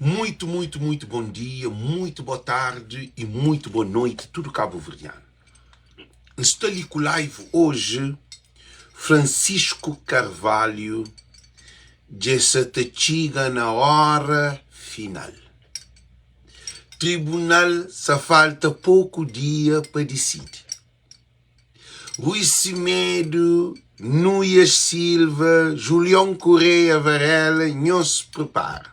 Muito, muito, muito bom dia, muito boa tarde e muito boa noite, tudo cabo-verdiano. N sta li ku live hoje Francisco Carvalho dja sa ta txiga na hora final. Tribunal sa falta poku dia pa disidi. Rui Semedo, Nuias Silva, Julião Correia Varela, nhos prepara.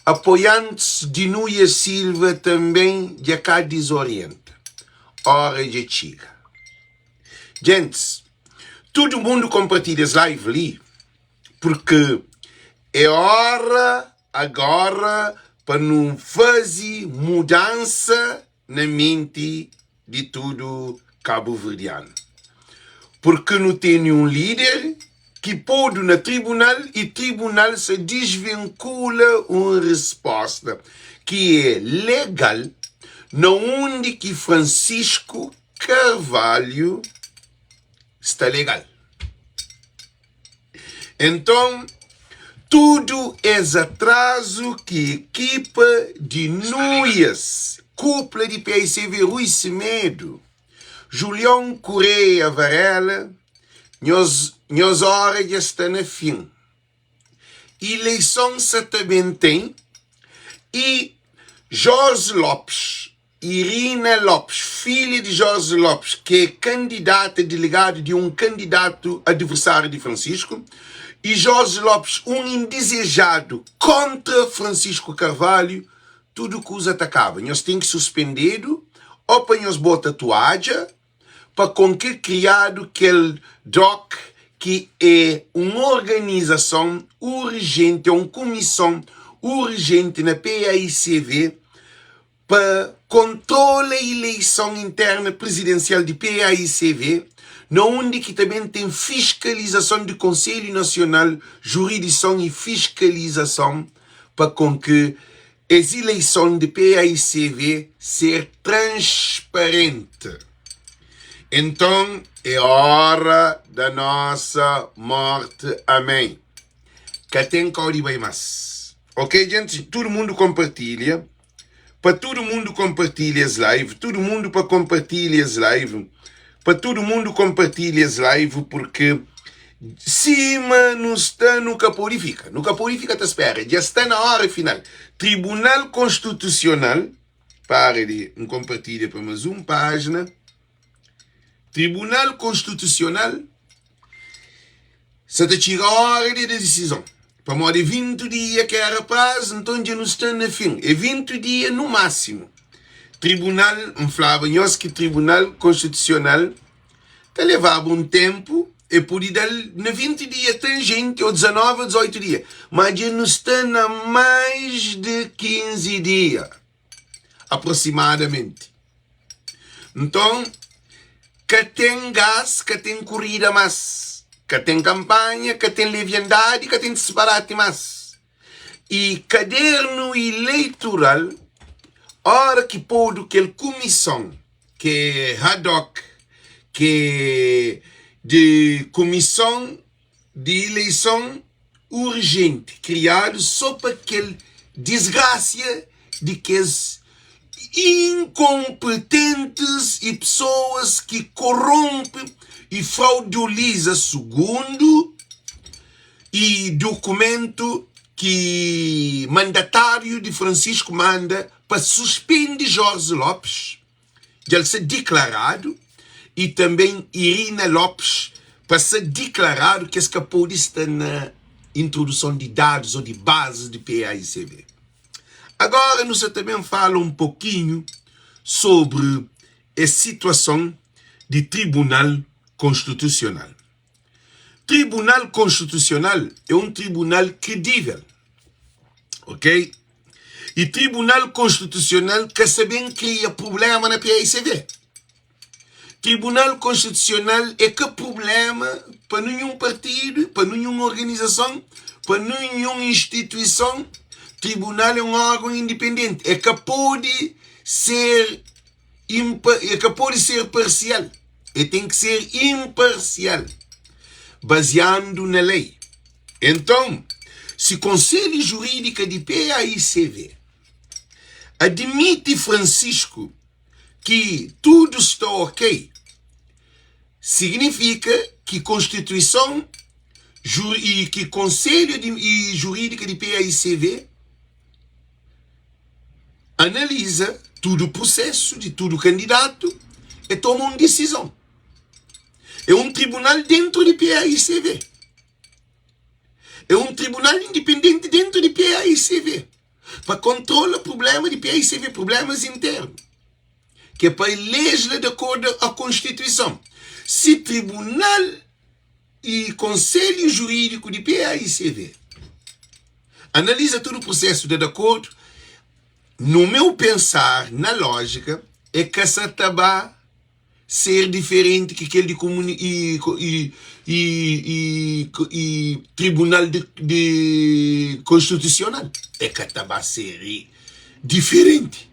Apoiantis di Nuias Silva tanben dja ka dizorienta. Ora dja txiga. Gentis, tudu mundu konpartilha es live li, purki é ora agora pa nu fazi mudansa na menti di tudu kabuverdianu, purki nu tene un lider ki podu na tribunal i tribunal sa disvinkula un risposta ki e legal na undi ki Francisco Carvalho sta legal. Enton, tudu es atrazu ki ekipa di Nuias, kupla di PICV Rui Semedo, Julion Correia Varela, nhos nhos ora dja sta na fin. Ileison sa ta ben ten i Jorge Lopes Irina Lopes, filha di Jorge Lopes, ki é kandidata delegadu di un kandidatu adversáriu di Francisco, i Jorge Lopes, un indizejadu kontra Francisco Carvalho, tudu kuza ta kaba. Nhos ten ki suspendedu ô pa nhos bota tuadja pa kon ke kriadu kel doc ki é un organizason urjenti, un kumison urjenti na PAICV pa kontrola ileison interna prizidensial di PAICV, na undi ki ta ben ten fiskalizason di Konselhu Nasional Juridison y Fiskalizason pa kon ki es ileison di PAICV ser transparenti. Enton é ora da nosa morti. Amén. Ka ten kau di bai mas. Ok djenti, tudu mundu konpartilha. Pa tudu mundu konpartilha es live, tudu mundu pa konpartilha es live, pa tudu mundu konpartilha es live, purki sima nu sta nu ka pode fika, nu ka pode fika ta spera, dja sta na ora final. Tribunal Konstitusional, para di N konpartilha pa mas un pájina, Tribunal Konstitusional Sa ta txiga óra di da disizon. Pamodi é 20 dia ki éra prazu, nton dja nu sta na fin. É 20 dia nu másimu. Tribunal, N flaba nhos ki Tribunal Konstitusional ta levaba un ténpu, e pode da-l na 20 dia tangenti ô 19 ô 18 dia. Má dja nu sta na más di 15 dia, aprosimadamenti. Nton, ka ten gas, ka ten kurida más, ka ten kanpanha, ka ten leviandadi, ka ten disparati más. I kadernu ileitural, óra ki podu kel kumison, ki é hadok, ki é di kumison di ileison urjenti kriadu so pa kel disgrasia di kes inkonpetentis i pesoas ki koronpe i frauduliza sugundu i dukumentu ki mandatariu di Francisco manda pa suspende Jorge Lopes. Dja el sta diklaradu i tanben Irina Lopes pa sta diklaradu ki es ka pode sta na introduson di dadus o di bazes di PAICV. Agora nu sta ta ben fala un pokinhu sobri es situason di Tribunal Konstitusional. Tribunal Konstitusional é un tribunal kredível, ok? I Tribunal Konstitusional ka sa ben kria prublema na PAICV. Tribunal Konstitusional é ka prublema pa ninhun partidu, pa ninhun organizason, pa ninhun instituison. Tribunal é un órgon indipendenti, é ka pode ser é ka pode ser parsial, é ten ki ser inparsial, baziandu na lei. Enton, Si Konselhu Jurídika di PAICV admiti Francisco ki tudu sta ok, signifika ki Konstituison i ki Konselhu Jurídika di PAICV analiza tudu prusesu di tudu kandidatu e toma un disizon. É un tribunal dentru di PAICV. É un tribunal indipendenti dentru di PAICV pa kontrola prublema di PAICV, prublemas internu, ki é pa legisla di akordu a Konstituison. Si tribunal i Konselhu Jurídiku di PAICV analiza tudu prusesu da di akordu, nu meu pensar, na lójika, é ka sa ta ba ser diferenti ki kel di komuni i i i i i tribunal di di konstitusional. É ka ta ba ser diferenti,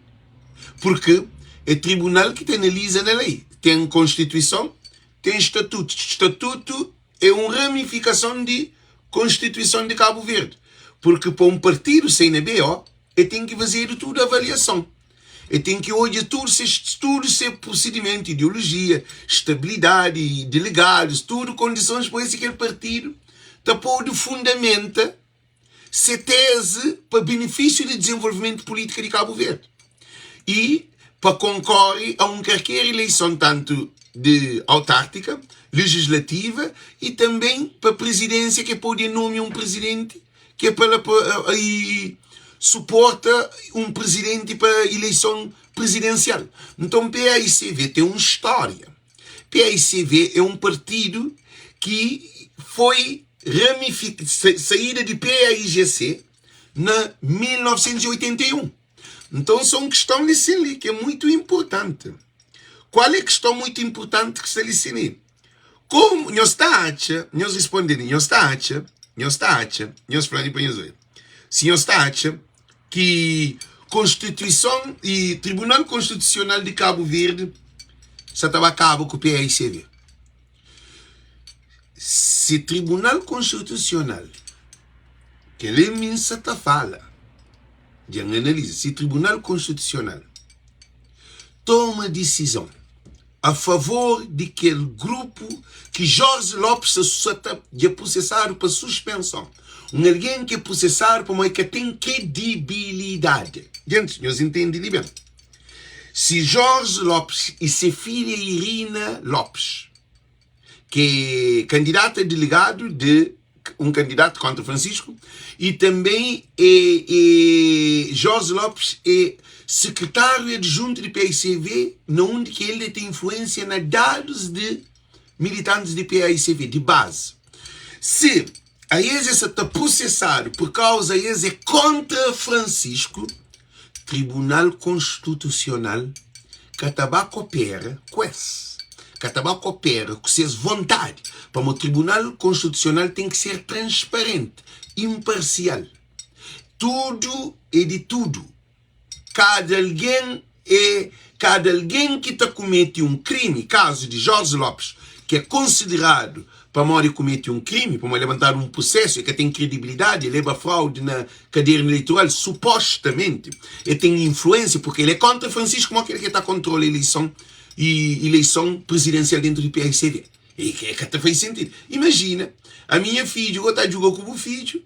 purki é tribunal ki ta analiza na lei. Ten konstituison, ten statutu. Statutu é un ramifikason di konstituison di Kabu Verdi, purki pa un partidu sai na BO, e ten ki fazedu tudu avaliason. E ten ki odja tudu se tudu se prosidimentu, ideolojia, stabilidadi, delegadus, tudu kondisons pa si kel partidu ta pode fundamenta se tezi pa benefisiu di dizenvolvimentu pulitika di Kabu Verdi i pa konkore a un karker ileison tantu di autartika, lejislativa i tanben pa prizidensia ke pode nomia un prizidenti ki é pa la pa i suporta un prizidenti pa ileison prizidensial. Nton PAICV ten un stória. PAICV é un partidu ki foi ramifik saída di PAIGC na 1981. Nton sô un kiston li sin li ki é muitu inpurtanti. Kual é kiston muitu inpurtanti ki sta li sin li? Komu nhos ta atxa, nhos responde li, nhos ta atxa, nhos ta atxa, nhos fla li pa nhos obi, si nhos ta atxa ki Konstituison i Tribunal Konstitusional di Kabu Verdi sa ta ba kaba ku PAICV. Si Tribunal Konstitusional, kel-li mi N sa ta fala, dja N analiza, si Tribunal Konstitusional toma disizon a favor di kel grupu ki Jorge Lopes sa ta dja prusesadu pa suspenson. Un algen ki é prusesadu pamodi ka ten kredibilidadi. Gentis, nhos intende li ben. Si Jorge Lopes i se filha Irina Lopes, ki é kandidata a delegadu di un kandidatu kontra Francisco i tanbê é é Jorge Lopes é sekretáriu adjuntu di paicv na undi ki el ten influênsia na dadus di militantis di paicv di bazi. Si aes es sa ta prosesadu pur kauza aes é kontra Francisco, Tribunal Konstitusional ka ta ba kopera ku es, ka ta ba kopera ku ses vontadi, pamo Tribunal Konstitusional ten ki ser transparenti, inparsial. Tudu é di tudu. Kada algen é kada algen ki ta kumete un krimi, kazu di Jorge Lopes, ki é konsideradu pamodi kumete un krimi, pamodi labantadu un prusesu, e ka ten kredibilidadi, e leba fraudi na kadernu eleitoral, supostamenti e ten influensia, purki el é kontra Francisco, modi ki el ke ta kontrola eleison i eleison prizidensial dentu di PAICV? E ka ta faze sentidu. Imajina, ami nha fidju go ta djuga ku bu fidju,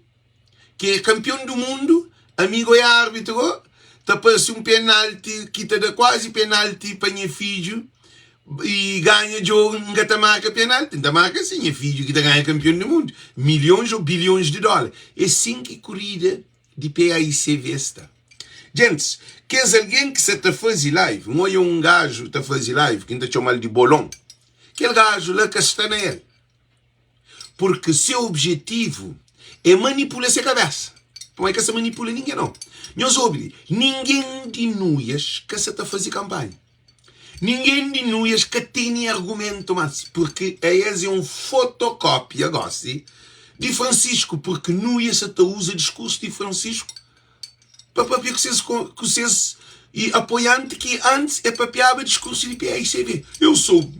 ki é kanpion du mundu, ami go é árbitru go, ta parse un penalti ki ta da kuazi penalti pa nha fidju i ganha djogu, N ka ta marka penalti, N ta marka sin nha fidju ki ta ganha kanpion di mundu, milhons ô bilhons di dóla. É sin ki korida di PAICV sta. Gentis, kes algen ki sa ta faze live, N odja un gaju ta faze live ki N ta txoma-l di bolon, kel gaju la ka sta na el. Purki se objetivu é manipula se kabésa. Pamodi el ka sta manipula ningen, nau. Nhos obi li, ningen di nuias ka sa ta faze kanpanha. Ningen di nuias ka tene argumentu más, purki aes é un fotokópia gósi di Francisco, purki nuias sa ta uza diskursu di Francisco pa papia ku ses ku ses e apoianti ki antis e papiaba diskursu di PAICV. Eu sou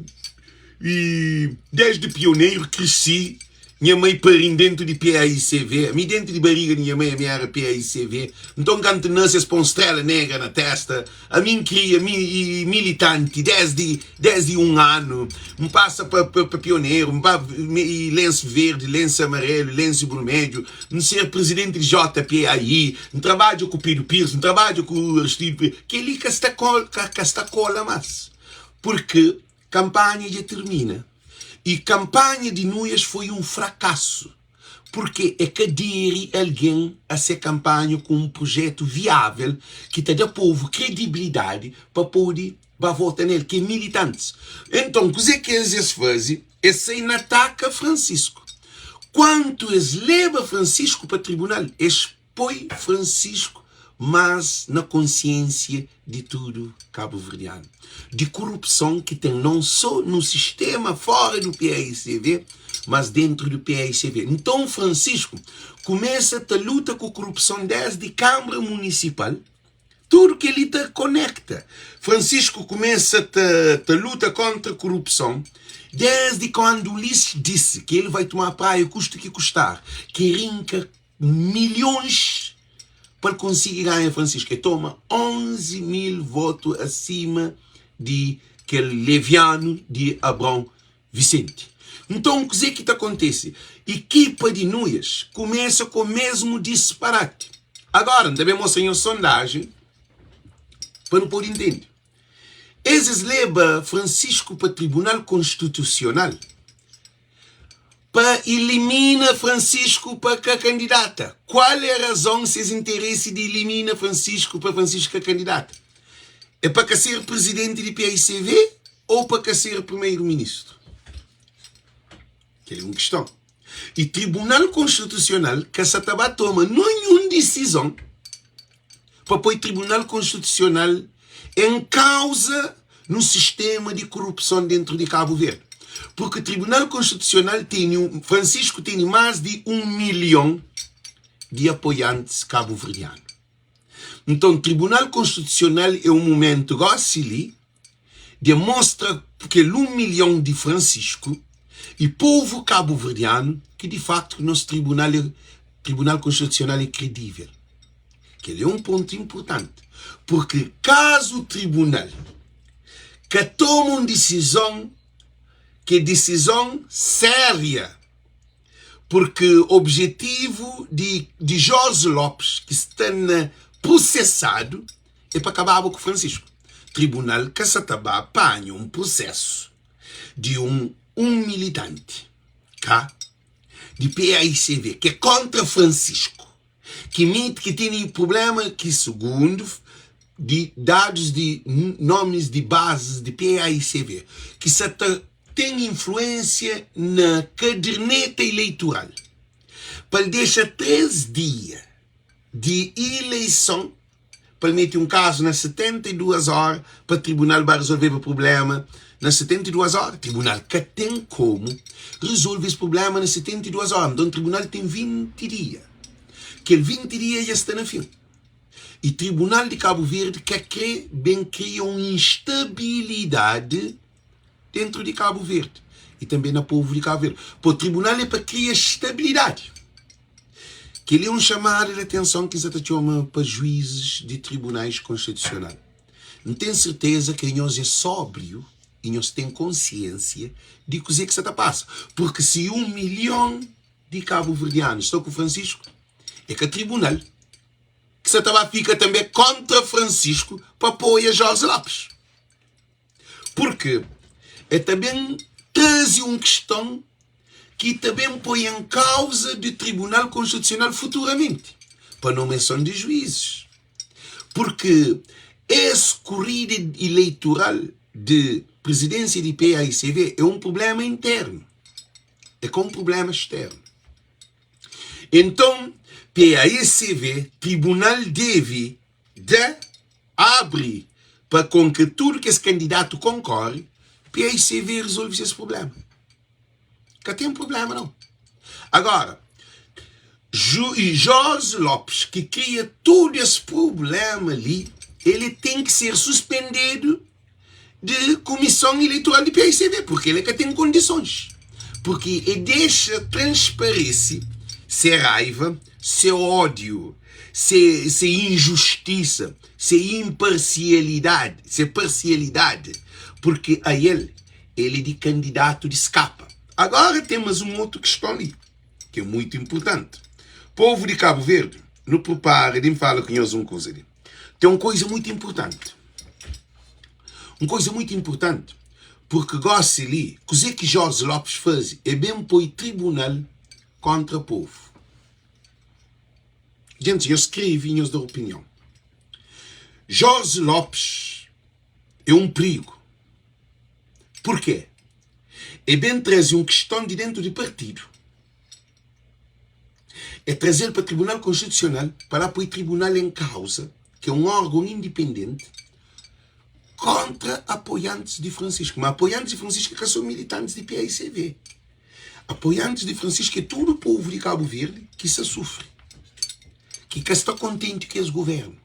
e desde pioneiro cresci. Nha mai pari-m dentu di PAICV. Ami dentu di bariga di nha mai ami era PAICV. Nton kantu N nase es po-m strela negra na testa. Ami N kria mi i militanti desdi desdi un anu. N pasa pa pa pa pioneru, N ba i lensu verdi, lensu amarelu, lensu burmedju. N ser prizidenti di JPAI. N trabadja ku Pedro Pires, N trabadja ku Aristides Pires. Kel-li ka sta ka ka sta kola mas. Purki Kanpanha dja tirmina y kanpanha di Nuias foi un frakasu purke e ka deri algen a se kanpanha ku un prujetu viavel ki ta da povu kredibilidadi pa pode ba vota nel, ki é militantis. Enton, kuze ki es es faze? Es sai na ataka Francisco. Kuantu es leba Francisco pa tribunal, es Poi Francisco más na konsiênsia di tudu kabuverdianu di kurupson ki ten non só nu sistema fora du paicv mas dentru du paicv. Nton Francisco kumesa ta luta ku kurupson desdi Kâmara Munisipal. Tudu kel-li ta konekta. Francisco kumesa ta ta luta kontra kurupson desdi kandu Ulisses disse ki el vai tuma praia kusta ki kustar, ki rinka milhons pa el konsigi ganha Francisco. El toma 11 mil votu asima di kel levianu di Abrão Vicente. Nton, kuzê ki ta kontese? Ekipa di Nuias kumesa ku mesmu disparati. Agora, N ta ben mostra nhos sondajen pa nu pode ntende. Es es leba Francisco pa Tribunal Konstitusional. Pa ilimina Francisco pa ka kandidata. Kual é razon ses interesi di ilimina Francisco pa Francisco ka kandidata? É pa ka ser presidenti di paicv ou pa ka ser primeiro ministro? Kel é un kiston. E Tribunal Konstitusional ka sa ta ba toma ninhun disizon pa poi Tribunal Konstitusional en kauza no sistema di korupson dentru di Kabu Verdi. Purki Tribunal Konstitusional tene un, Francisco tene mas di un milhon di apoiantis kabuverdianu. Nton Tribunal Konstitusional é un mumentu gosi li de mostra kel un milhon di Francisco y povu kabuverdianu ki di faktu nos tribunal é, Tribunal Konstitusional é kredível. Kel é un pontu inpurtanti, purki kazu tribunal ka toma un disizon ki é disizon séria, purki objetivu di di Jorge Lopes ki sta na prusesadu é pa kababa ku Francisco. Tribunal ka sa ta ba panha un prusesu di un un militanti ka di paicv ki é kontra Francisco. Ki miti ki tene prublema ki sugundu di dadus di nomis di bazis di paicv ki sa ta ten influensia na kaderneta ileitural pa el dexa 3 dia di ileison pa el mete un kazu na 72 ora pa tribunal ba rezolveba prublema na 72 ora. Tribunal ka ten komu rezolve es prublema na 72 ora. Nton tribunal ten 20 dia. Kel 20 dia dja sta na fin. Y tribunal di Kabu Verdi ka kre ben kria un instabilidadi dentru di Kabu Verdi y tanbe na povu di Kabu Verdi. Po tribunal é pa kria stabilidadi. Kel-li é un xamada di atenson ki N sa ta txoma pa juízis di tribunais konstitusional. N ten serteza ki anhos é sóbriu y nhos ten konsiénsia di kuzê ki sa ta pasa. Purki si un milhon di kabuverdianus sta ku Francisco, é ka tribunal ki sa ta ba fika tanbê kóntra Francisco pa apoia Jorge Lopes. Purki el ta ben traze un kiston ki ta ben poi en kauza di Tribunal Konstitusional futuramenti, pa nomeason di juízis. Purki es korrida ileitural di prizidénsia di paicv é un prubléma internu, é ka un prubléma externu. Enton, paicv, Tribunal debe da abri pa kon ke tudu kes kandidatu konkore, paicv rezolve ses prubléma. Ka ten prublema nau. Agora, Ju e Jorge Lopes ki kria tudu es prublema li, ele ten ki ser suspendedu di Kumison Ileitoral di paicv, purki ele ka ten kondisons. Porque e dexa transparece se raiva, se ódio, se, se injustisa, se imparcialidade, se parcialidade, porque a el, el é di kandidatu di skapa. Agora ten mas un otu kiston li, ki é muitu inpurtanti. Povu di Kabu Verdi, nu prupara di N fala ku nhos un kuza li. Ten un koiza muitu inpurtanti. Un koiza muitu inpurtanti, purki gosi li, kuze ki Jorge Lopes faze, e ben poi tribunal kontra povu. Gentis, nhos skrebe i nhos da opinion. Jorge Lopes é un prigu. Purkê? E ben traze un kiston di dentu di partidu. E traze-l pa Tribunal Konstitusional pa la poi tribunal en kauza, ki é un órgon indipendenti, kóntra apoiantis di Francisco. Ma apoiantis di Francisco é ka sô militantis di paicv. Apoiantis di Francisco é tudu povu di Kabu Verdi ki sta sufri, ki ka sta kontenti ku es govérnu.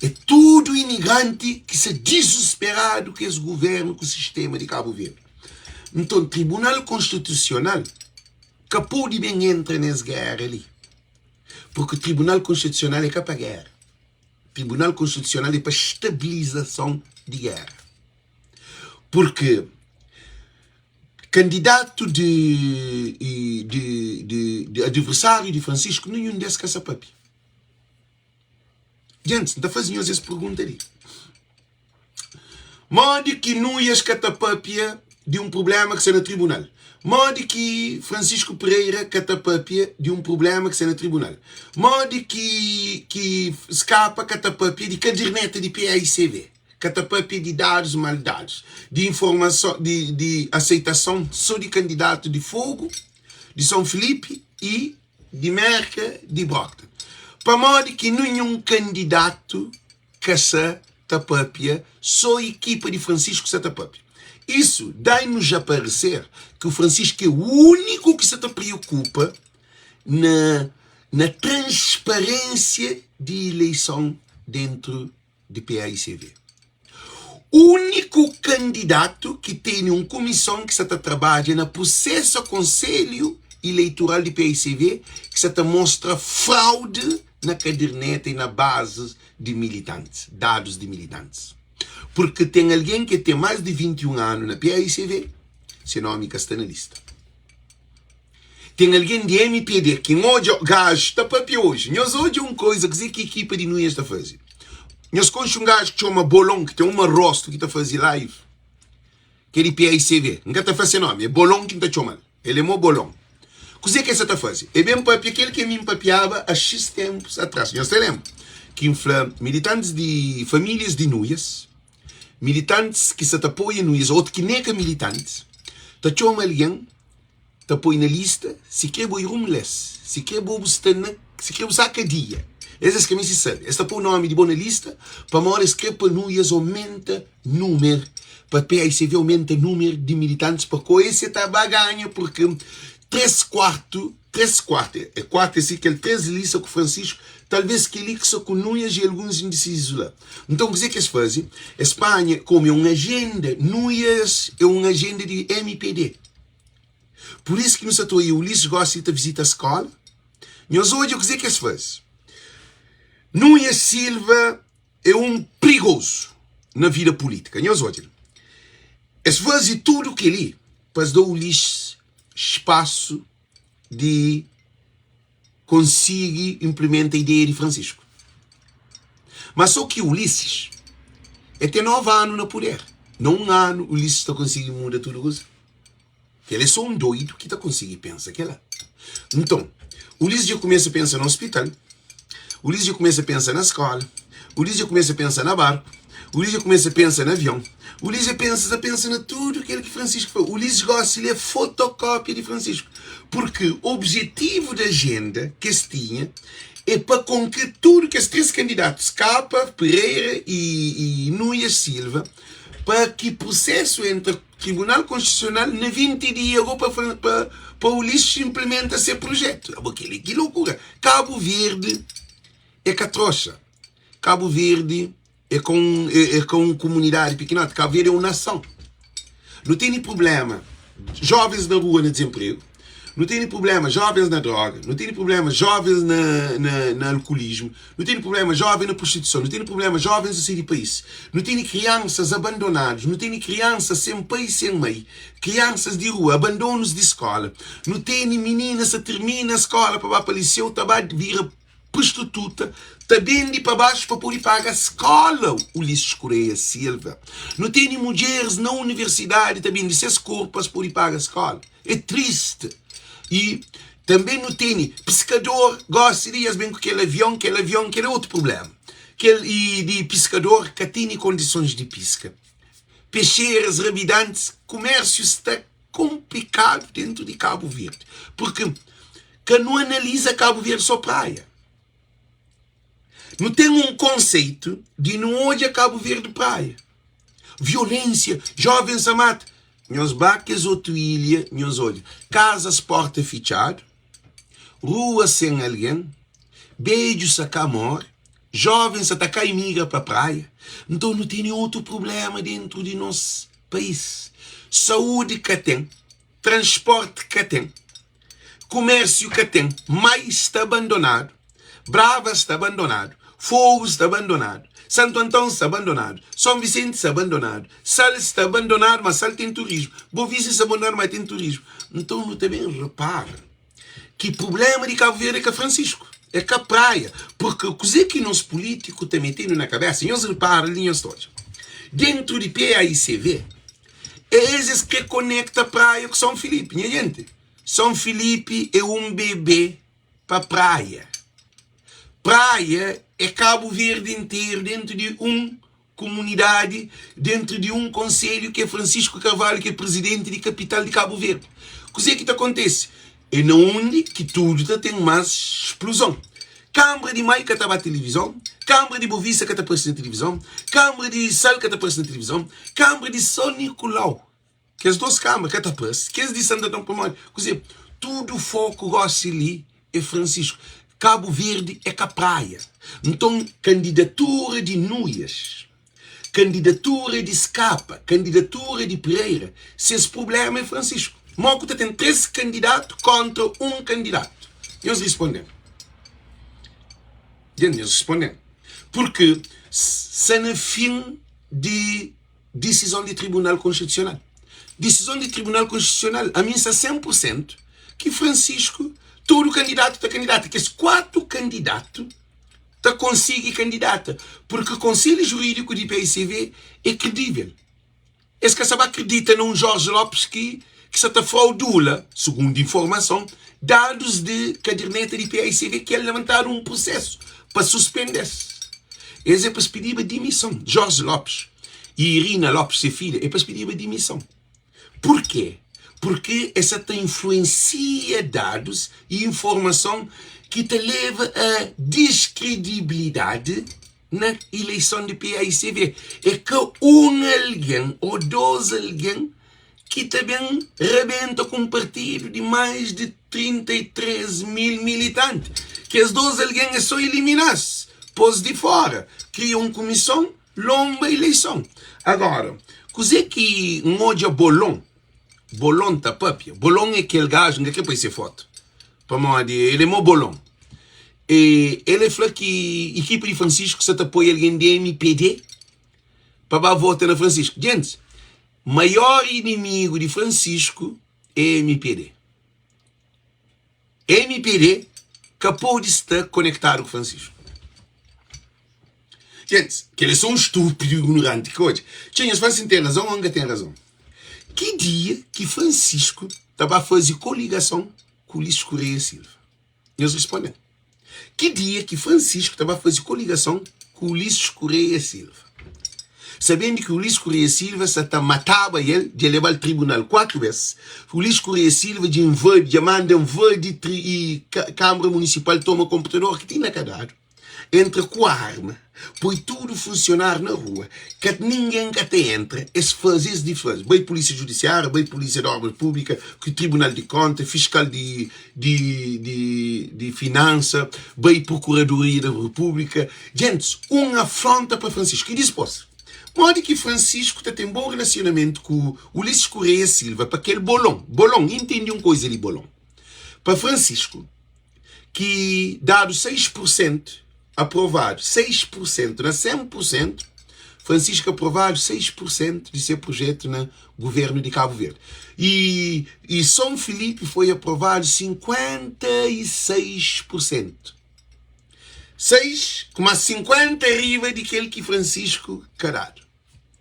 É tudu imigranti ki sta dizusperadu ku es govérnu, ku sistéma di Kabu Verdi. Nton, Tribunal Konstitusional ka pode ben entra nes géra li, purki Tribunal Konstitusional é ka pa géra. Tribunal Konstitusional é pa stabilizason di géra. Purki kandidatu di di di di adversáriu di Francisco, ninhun des ka sa papia. Gentis, N ta faze nhos es pergunta li, Modi ki Nuias ka ta papia di un prubléma ki sta na tribunal? Modi ki Francisco Pereira ka ta papia di un prubléma ki sta na tribunal? Modi ki ki Skapa ka ta papia di kaderneta di PAICV? Ka ta papia di dadus mal dadus, di informason di di aseitason so di kandidatu di Fogu, di São Filipe i di Merka di Brockton. Pamodi ki ninhun kandidatu ka sa ta papia, so ekipa di Francisco sa ta papia. Isu dai-nos a parecer ki o Francisco é úniku ki sa ta preokupa na na transparênsia di ileison dentru di paicv. Úniku kandidatu ki tene un kumison ki sa ta trabadja na prusesa Konselhu Ileitural di paicv ki sa ta mostra fraude na kaderneta y na bazes di militantis, dadus di militantis. Purki ten algen ki ten más di 21 anu na paicv, se nomi ka sta na lista. Ten algen di mpd ki N odja gaju ta papia oji. Nhos odja un koiza kuzê ki ekipa di Nunes ta faze. Nhos konxe un gaju ki txoma Bolon ki ten uma rostu ki ta faze live ki é di PICV. N ka ta fla se nomi, é Bolon ki N ta txoma-l. El é mo Bolon. Kuzê ki el sa ta faze? El ben papia kel ki mi N papiaba a xis tenpus atras. Nhos ta lenbra ki N fla militantis di famílias di Nuias, militantis ki sa ta apoia Nuias, otu ki nega militantis, ta txoma algen ta poi na lista si kre bo irum les si kre bo bu sta na si kre bu sa kadia es es ka meste sabe es ta poi nomi di bo na lista pamodi es kre pa nuias omenta numer pa paicv omenta numer di militantis pa ko ese ta ba ganha purki 3 kuartu 3 kuartu é kuartu é si kel 3 lista ku Francisco talvez keli ki sta ku nuias e alguns indisizu la nton kuze ki es faze es panha komu é un ajenda nuias é un ajenda di mpd. Pur isu ki nu sta ta oia Ulisses gosi ta vizita skola. Nhos odja kuzê ki es faze. Nunes Silva é un prigozu na vida pulítika. Nhos odja. Es faze tudu kel-li pa es da Ulisses spasu di konsigi inplimenta ideia di Francisco. Má sô ki Ulisses é ten 9 anu na puder. Na un anu Ulisses ta konsigi muda tudu kuza? Kel é sô un doidu ki ta konsigi pensa kel-la. Nton, Ulisses dja kumesa pensa na ospital, Ulisses dja kumesa pensa na skóla, Ulisses dja kumesa pensa na barku, Ulisses dja kumesa pensa na avion, Ulisses dja pensa ta pensa na tudu kel ki Francisco fla. Ulisses gósi li é fotokópia di Francisco. Purki objetivu di ajenda ki es tinha é pa konke tudu kes 3 kandidatus, Kapa, Pereira i i Nunes Silva, pa ki prusesu entra Tribunal Konstitusional na 20 dia go pa pa pa Ulisses inplementa se prujetu. Abo keli ki lokura! Kabu Verdi é ka troxa. Kabu Verdi é ka un é ka un kumunidadi pikinoti. Kabu Verdi é un nason. Nu tene prublema. jovens na rua na dezenpregu, nu tene prubléma jovens na droga, nu tene prubléma jovens na, na, na alkulismu, nu tene prubléma jovens na prostituison, nu tene prubléma jovens a sai di país, nu tene kriansas abandonadus, nu tene kriansas sen pai sen mai, kriansas di rua, abandonus di skóla, nu tene mininas ta tirmina skóla pa ba pa liseu ta ba bira Prostituta ta bendi pa baxu pa pode paga skola Ulisses Correia Silva Nu tene mudjeris na universidadi ta bendi ses korpu pa es pode paga skola É triste I tanbe nu tene piskador gosi li es ben ku kel avion kel avion kel é otu problema kel i di piskador ka tene kondisons di piska Pexeras rabidantis kumérsiu sta konplikadu dentu di Kabu Verdi purki Ka nu analiza Kabu Verdi só praia. Nu ten un konseitu di nu odja Kabu Verdi praia. Violensia, jovens ta mata. Nhos ba kes otu ilha, nhos odja. Kazas porta fitxadu, rua sen algen, bedju sa ka more, jovens sa ta ka imigra pa praia. Nton nu tene otu prublema dentru di nos país. Saúdi ka ten, transporti ka ten. Kumérsiu ka ten, Mai sta bandonadu, Brava sta bandonadu, Fogu sta bandonadu, Santu Anton sta bandonadu, Son Visenti sta bandonadu, Sal sta bandonadu, ma Sal ten turismu, Bovista sta bandonadu, ma ten turismu. Nton nu ta ben repara ki prubléma di Kabu Verdi é ka Fransisku, é ka Praia, purki kuzê ki nos pulítiku ta mete-nu na kabésa, nhos repara li nhos ta odja, dentu di PAICV, Es es kre konekta Praia ku São Filipe. Nha jente, São Filipe é un bebê pa Praia. Praia é Kabu Verdi interu dentu di un kumunidadi, dentu di un konselhu ki é Francisco Carvalho ki é prizidenti di kapital di Kabu Verdi. Kuzê ki ta kontese? É na undi ki tudu ta ten más spluzon. Kanbra di Mai ka ta ba tilivizon, kanbra di Bovista ka ta parse na tilivizon, kanbra di Sal ka ta parse na tilivizon, kanbra di Son Nikulau, kes dos kanbra ka ta parse, kes di Santu Anton pamodi kuzê? Tudu foku gosi li é Francisco. Kabu Verdi é ka praia. Nton kandidatura di Nuias Kandidatura di Skapa, kandidatura di Pereira, ses prublema é Francisco. Mo ku ta ten 3 kandidatu kontra 1 kandidatu? Nhos risponde-m. Dja nhos risponde-m. Purki sa na fin di disizon di Tribunal Konstitusional. Disizon di Tribunal Konstitusional, ami N sta 100 pur sentu ki Francisco, tudu kandidatu ta kandidata. Kes 4 kandidatu ta konsigi kandidata, purki konselhu jurídiku di paicv é kredível. Es ka sa ba kredita na un Jorge Lopes ki ki sa ta fraudula, sugundu informason, dadus di kaderneta di paicv ki el labantadu un prusesu pa suspende-s. Es é pa es pidiba dimison. Jorge Lopes y Irina Lopes, se filha, é pa es pidiba dimison. Purkê? Purkê es sa ta influensia dadus y informason ki ta leba a diskredibilidadi na ileison di paicv. É ka un algen ô dos algen ki ta ben rabenta ku un partidu di más di 33 mil militanti. Kes dos algen é sô ilimina-s, pô-s di fóra, kria un kumison Lonba ileison. Agora, kuze ki N odja Bolon, Bolon ta papia, Bolon é kel gaju, N ka kre poi se fotu, pamodi el é mo Bolon. E el é fla ki ikipa di Francisco sa ta poi algen di MPD pa ba vota na Francisco. Gentis, maior inimigu di Francisco é MPD. MPD ka pode sta konektadu ku Francisco. Gentis, kel é só un stúpidu ignoranti ki odja. Txeu nhos fla si N ten razon ô N ka ten razon. Ki dia ki Francisco ta ba faze koligason ku Ulisses Correia Silva? Nhos responde-m. Ki dia ki Francisco ta ba faze koligason ku Ulisses Correia Silva? Sabendu ki Ulisses Correia Silva sa ta mataba el, dja leba-l tribunal 4 bes, Ulisses Correia Silva dja invadi, dja manda invadi tri, i, Kamara Munisipal toma konputador ki ti na ka dadu. Entra ku arma, poi tudu funsionáriu na rua, ka ningen ka ta entra, es faze, es difaz, bai pulísia judisiária, bai pulísia di obra públika, ku tribunal di konta, fiskal di di di di finansa, bai prokuradoria da repúblika, djentis, un afronta pa Francisco. I dispôs? Modi ki Francisco ta ten bon relasionamentu ku Ulisses Correia Silva pa kel bolon? Bolon, intendi un koiza li bolon. Pa Francisco, ki dadu 6 pur sentu aprovadu, 6 pur sentu na 100 pur sentu, Francisco aprovadu 6 pur sentu di se projetu na guvernu di Kabu Verdi. I, i Son Filipe foi aprovadu 56 pur sentu. 6 kuma 50 riba di kel ki Francisco ka dadu.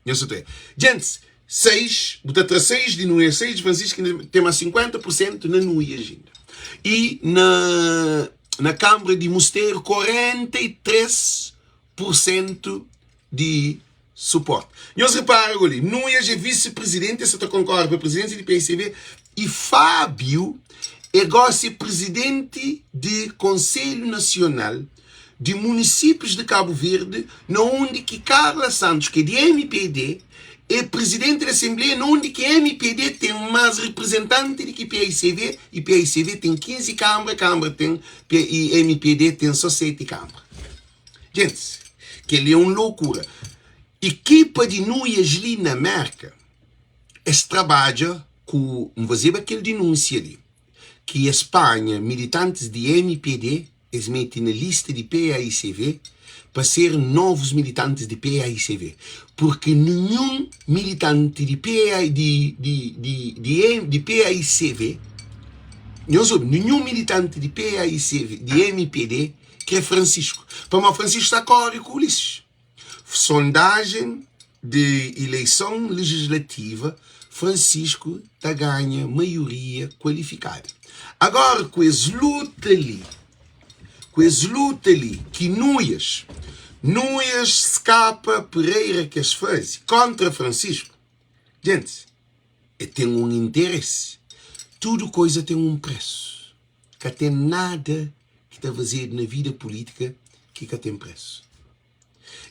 Nhos sa ta oia. Djentis, 6, bu ta tra 6 di Nuias, 6 di Francisco, ki ten mas 50 pur sentu na Nuias inda. I na, na Kambra di Musteru, 43 pur sentu di suporti. Nhos repara go li, Nuias é visi-prizidenti, el sa ta konkore pa prizidénsia di PICV, i Fábio é gosi prizidenti di Konselhu Nasional di Munisípius di Kabu Verdi, na undi ki Carla Santos, ki é di mpd, é prizidenti di asenbleia, na undi ki mpd ten más riprizentanti di ki PICV, i PICV ten 15 kanbra, kanbra ten, i mpd ten só 7 kanbra. Gentis, kel-li é un lokura. Ekipa di Nuias li na Mérka, es trabadja ku, N fazeba kel dinúnsia li, ki es panha militantis di mpd, es mete na lista di PAICV pa ser novus militantis di PAICV, purki ninhun militanti di PA di di di di di PAICV, nhos obi, ninhun militanti di PAICV, di mpd kre Francisco, pamodi Francisco sta kore ku Ulisses. Sondajen di ileison lejislativa, Francisco ta ganha maioria kualifikada. Agora ku es luta li, ku es luta li ki Nuias, Nuias skapa Pereira ki es faze kontra Francisco, gentis, e ten un interesi. Tudu koiza ten un presu. Ka ten nada ki ta fazedu na vida pulítika ki ka ten presu.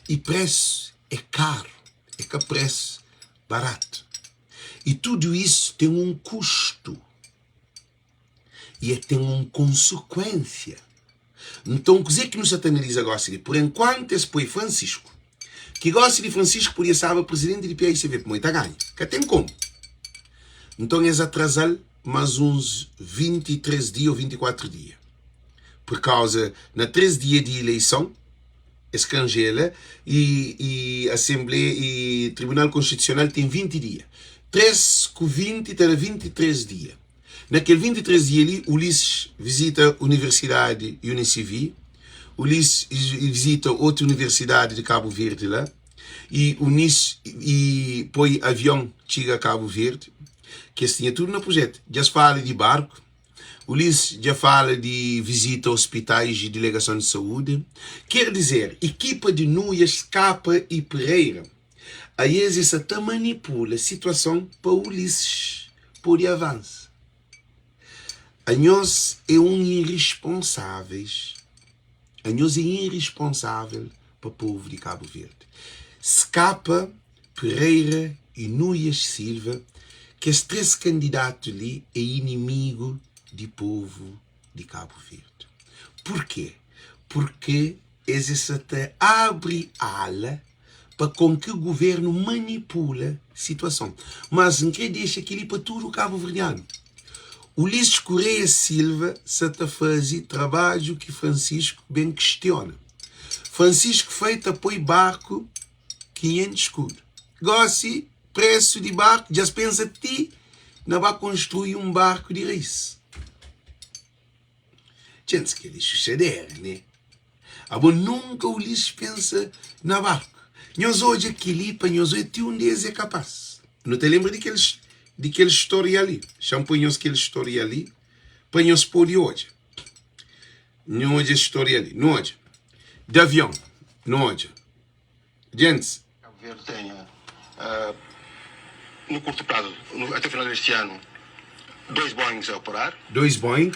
I presu é karu, é ka presu baratu. I tudu isu ten un kustu i el ten un konsekuénsia. Nton, kuzê ki nu sa ta analiza gósi li? Pur enkuantu es poi Francisco, ki gósi di Francisco podia staba prizidenti di PAICV, pamodi el ta ganha, ka ten komu. Nton es atraza-l más uns 23 dia ô 24 dia, pur kauza na 3 dia di ileison es kanjela i i asenblea i tribunal konstitusional ten 20 dia, 3 ku 20 ta da 23 dia. Na kel 23 dia li Ulisses vizita universidadi Unisivi, Ulisses vizita otu universidadi di Kabu Verdi la i Unis i poi avion txiga Kabu Verdi, ki es tinha tudu na projetu. Dja es fala di barku, Ulisses dja fala di vizita ospitais i delegason di saúdi. Ker dizer, ekipa di Nuias, Kapa i Pereira, aes es sa ta manipula situason pa Ulisses pode avansa. Anhos é un irresponsáveis. Anhos é irresponsável pa povo di Cabo Verde. Skapa, Pereira e Nuias Silva, kes 3 kandidatu li é inimigu di povo di Cabo Verde. Porquê? Porque es es sa ta abri ala pa kon ki governu manipula situason. Mas N kre dexa keli pa tudu kabuverdianu. Ulisses Correia Silva sa ta faze trabadju ki Francisco ben kistiona. Francisco fai ta poi barku 500 skudu. Gosi presu di barku dja-s pensa ti na ba konstrui un barku di rais. Txents kel-li xuxadera, ne? Abo nunka Ulisses pensa na barku. Nhos odja kel-li pa nhos odja ti undi es é kapás. Nu ta lenbra di kel di kel stória li. Xa-m poi nhos kel stória li pa nhos pode odja. Nu odja stória li. Nu odja di avion. Nu odja. Djentis. Cabo Verde tenha, no curto prazo, até o final deste ano, dois Boeings a operar. Dois Boeing.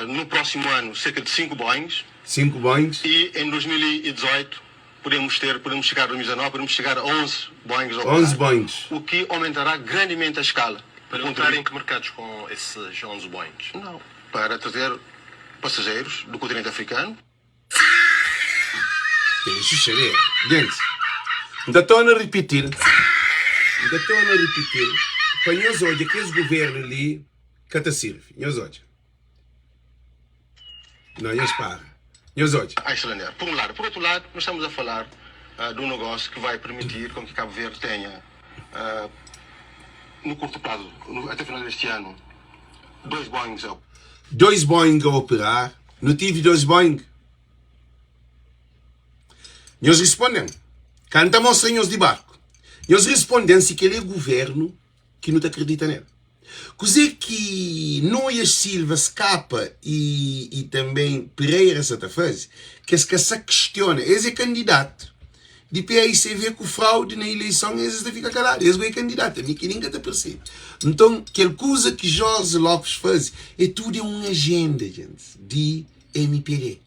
No próximo ano, cerca de cinco Boeings. Cinco Boeings. E em 2018 podemos ter, podemos chegar, 2019, podemos chegar a 11 Boeings a operar. 11 Boeings. O que aumentará grandemente a escala. Para entrar em que mercados com esses 11 Boeings? Não, para trazer passageiros do continente africano. Kel xuxadera. Gentis. N ta torna ripiti-l, N ta torna ripiti-l pa nhos odja ki es guvernu li ka ta sirvi. Nhos odja. Não, nhos para. Nhos odja. Icelandair, por um lado. Por outro lado, nós estamos a falar de um negócio que vai permitir com que Cabo Verde tenha, no curto prazo, até final deste ano, dois Boeings a. Dois Boeing a operar. Nu tive dois Boeing? Nhos responde-m. Ka N ta mostra nhos di barku. Nhos responde-m si kel-li é guvernu ki nu ta kridita nel. Kuzê ki Noias Silva skapa i i tanben Pereira sa ta faze, ki es ka sa kistiona. Es é kandidatu di paicv ku fraudi na ileison es es ta fika kaladu. Es go é kandidatu, ami ki nin ka ta persebe. Nton kel kuza ki Jorge Lopes faze é tudu é un ajenda, djentis, di mpd.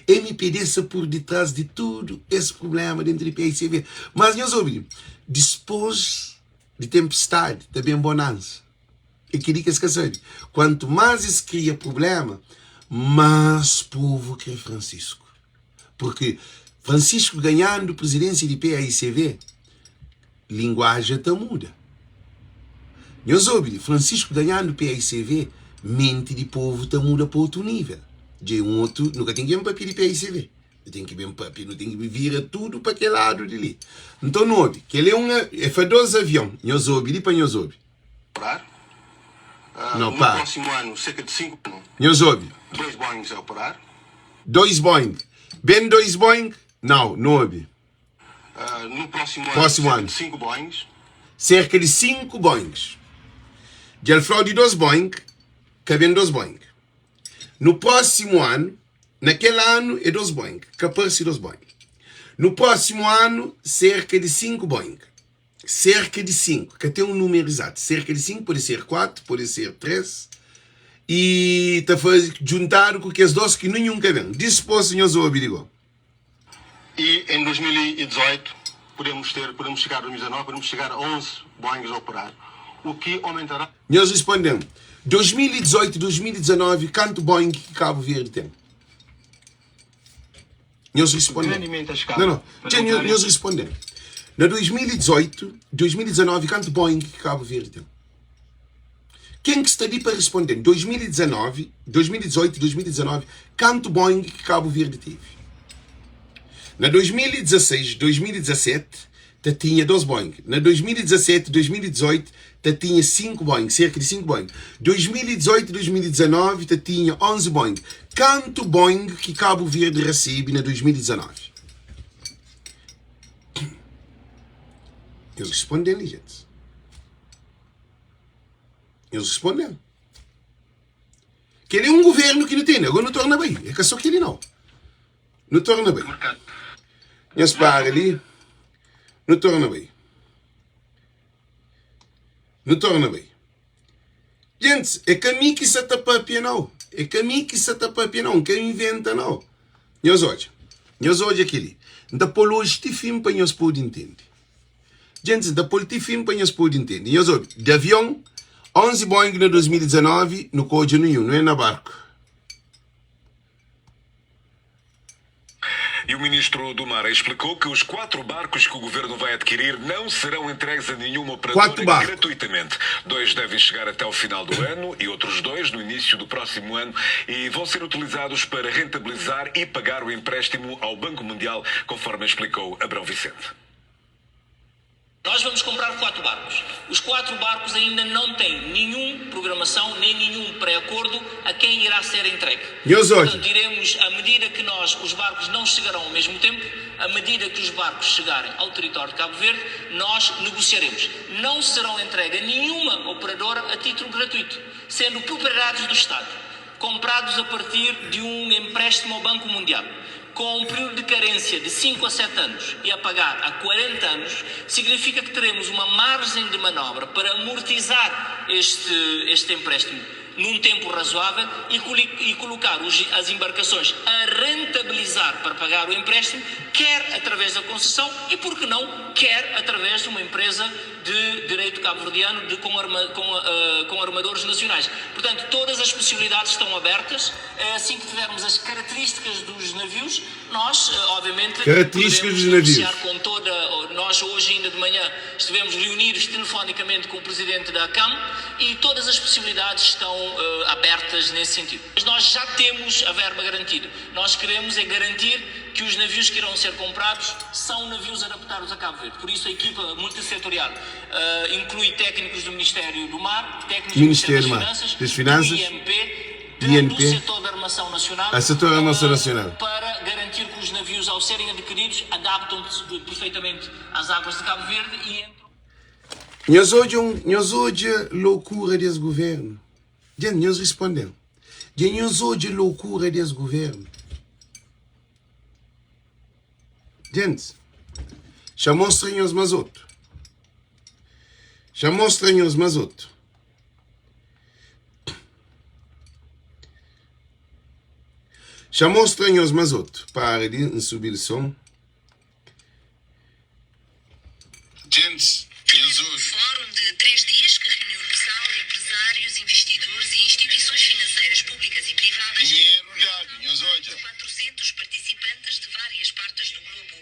Mpd sta pur ditras di tudu es prublema dentu di paicv. Mas nhos obi, dispos Di tenpestadi ta ben bonansa. É kel-li ki es ka sabe. Kuantu más es kria prubléma, más povu kre Fransisku. Purki Fransisku ganhandu prizidénsia di paicv, linguaja ta muda. Nhos obi li, Fransisku ganhandu paicv, menti di povu ta muda pa otu nível. Dja é un otu, nu ka ten ki ben papia di paicv. Nu ten ki ben papia, nu ten ki vira tudu pa kel ladu di li. Nton nu obi, kel é un, e fla dos avion, nhos obi li pa nhos obi. Operar. No, No para. próximo ano, cerca de 5 ano, Nhos obi. dois Boeings a operar. Dois Boeing. Ben dois Boeing? Nau, nu obi. No próximo ano, Próximo cerca ano. de 5 Boeings. Serka di 5 Boeings. Dja el fla-u di dos Boeing, ka ben dos Boeing. No próximo ano, Na kel anu é dos Boeing, ka parse dos Boeing. No prósimu anu, serka di 5 Boeing. Serka di 5, ka ten un númeru izatu. Serka di 5, pode ser 4, pode ser 3. I ta faze djuntadu ku kes dos ki ninhun ka ben. Dispôs nhos obi di go. E em 2018 podemos ter, podemos chegar, 2019, podemos chegar a 11 Boeings a operar, o que aumentará. Nhos responde-m, 2018, 2019, kantu Boeing ki Kabu Verdi ten? Nhos responde-m. Não, não. Tchê, nhos responde-m. Na 2018, 2019, kantu Boeing ki Kabu Verdi ten? Ken ki sta li pa responde-m? 2019, 2018, 2019, kantu Boeing ki Kabu Verdi tevi? Na 2016, 2017, ta tinha 2 Boeing. Na 2017, 2018, ta tinha 5 Boeing, serka di 5 Boeing. 2018, 2019, ta tinha 11 Boeing. Kantu Boeing ki Kabu Verdi rasebe na 2019? Nhos responde-m li, gentis. Nhos responde-m. Kel-li é un govérnu ki nu tene. Agora nu torna bai. É ka sô kel-li nau. Nu torna bai. Nhos para li. Nu torna bai. Nu torna bai. Gentis, é ka mi ki sa ta papia nau. É ka mi ki sa ta papia nau. N ka inventa nau. Nhos odja. Nhos odja kel-li. N ta pô-l oji ti fin pa nhos pode ntende. Gentis, N ta pô-l ti fin pa nhos pode ntende. Nhos obi, di avion, 11 Boeing na 2019, nu ka odja ninhun, nu é na barku. E o ministro do Mar explicou que os quatro barcos que o governo vai adquirir não serão entregues a nenhuma operadora Quatro barku. gratuitamente. Dois devem chegar até o final do ano e outros dois no início do próximo ano e vão ser utilizados para rentabilizar e pagar o empréstimo ao Banco Mundial, conforme explicou Abrão Vicente. Nós vamos comprar quatro barcos. Os quatro barcos ainda não têm nenhum programação nem nenhum pré-acordo a quem irá ser entregue. Nhos odja. Portanto, iremos, à medida que nós, os barcos não chegarão ao mesmo tempo, à medida que os barcos chegarem ao território de Cabo Verde, nós negociaremos. Não serão entregue a nenhuma operadora a título gratuito, sendo propriedades do Estado, comprados a partir de um empréstimo ao Banco Mundial. Com um período de carência de 5 a 7 anos e a pagar a 40 anos, significa que teremos uma margem de manobra para amortizar este, este empréstimo num tempo razoável e, e colocar os, as embarcações a rentabilizar para pagar o empréstimo, quer através da concessão e, por que não, quer através de uma empresa de direito cabo-verdiano de, com, arma, com, uh, com armadores nacionais. Portanto, todas as possibilidades estão abertas. Assim que tivermos as características dos navios, nós, obviamente, Características poderemos dos navios. negociar com toda. Nós hoje ainda de manhã estivemos reunidos telefonicamente com o presidente da ACAM e todas as possibilidades estão abertas nesse sentido. Mas nós já temos a verba garantida. Nós queremos é garantir que os navios que irão ser comprados são navios adaptados a Cabo Verde. Por isso a equipa multissetorial inclui técnicos do Ministério do Mar, técnicos do Ministério das Finanças, das Finanças, do IMP, de, INP, do setor da Armação Nacional, a setor da Armação Nacional. para garantir que os navios, ao serem adquiridos, adaptam-se perfeitamente às águas de Cabo Verde e entram. Nhos odja un, nhos odja loucura des governo? Dja nhos responden. Dja nhos odja loucura des governo? Djents, xa mostra nhos mas otu. Xa mostra nhos mas otu. Xa mostra nhos mas otu. Para di N subi-l som. Djents, nhos obi. Fórum de 3 dias que reuniu no Sal empresários, investidores e instituições financeiras públicas e privadas. Dinheru dadu, nhos odja. 400 participantes de várias partes do globo.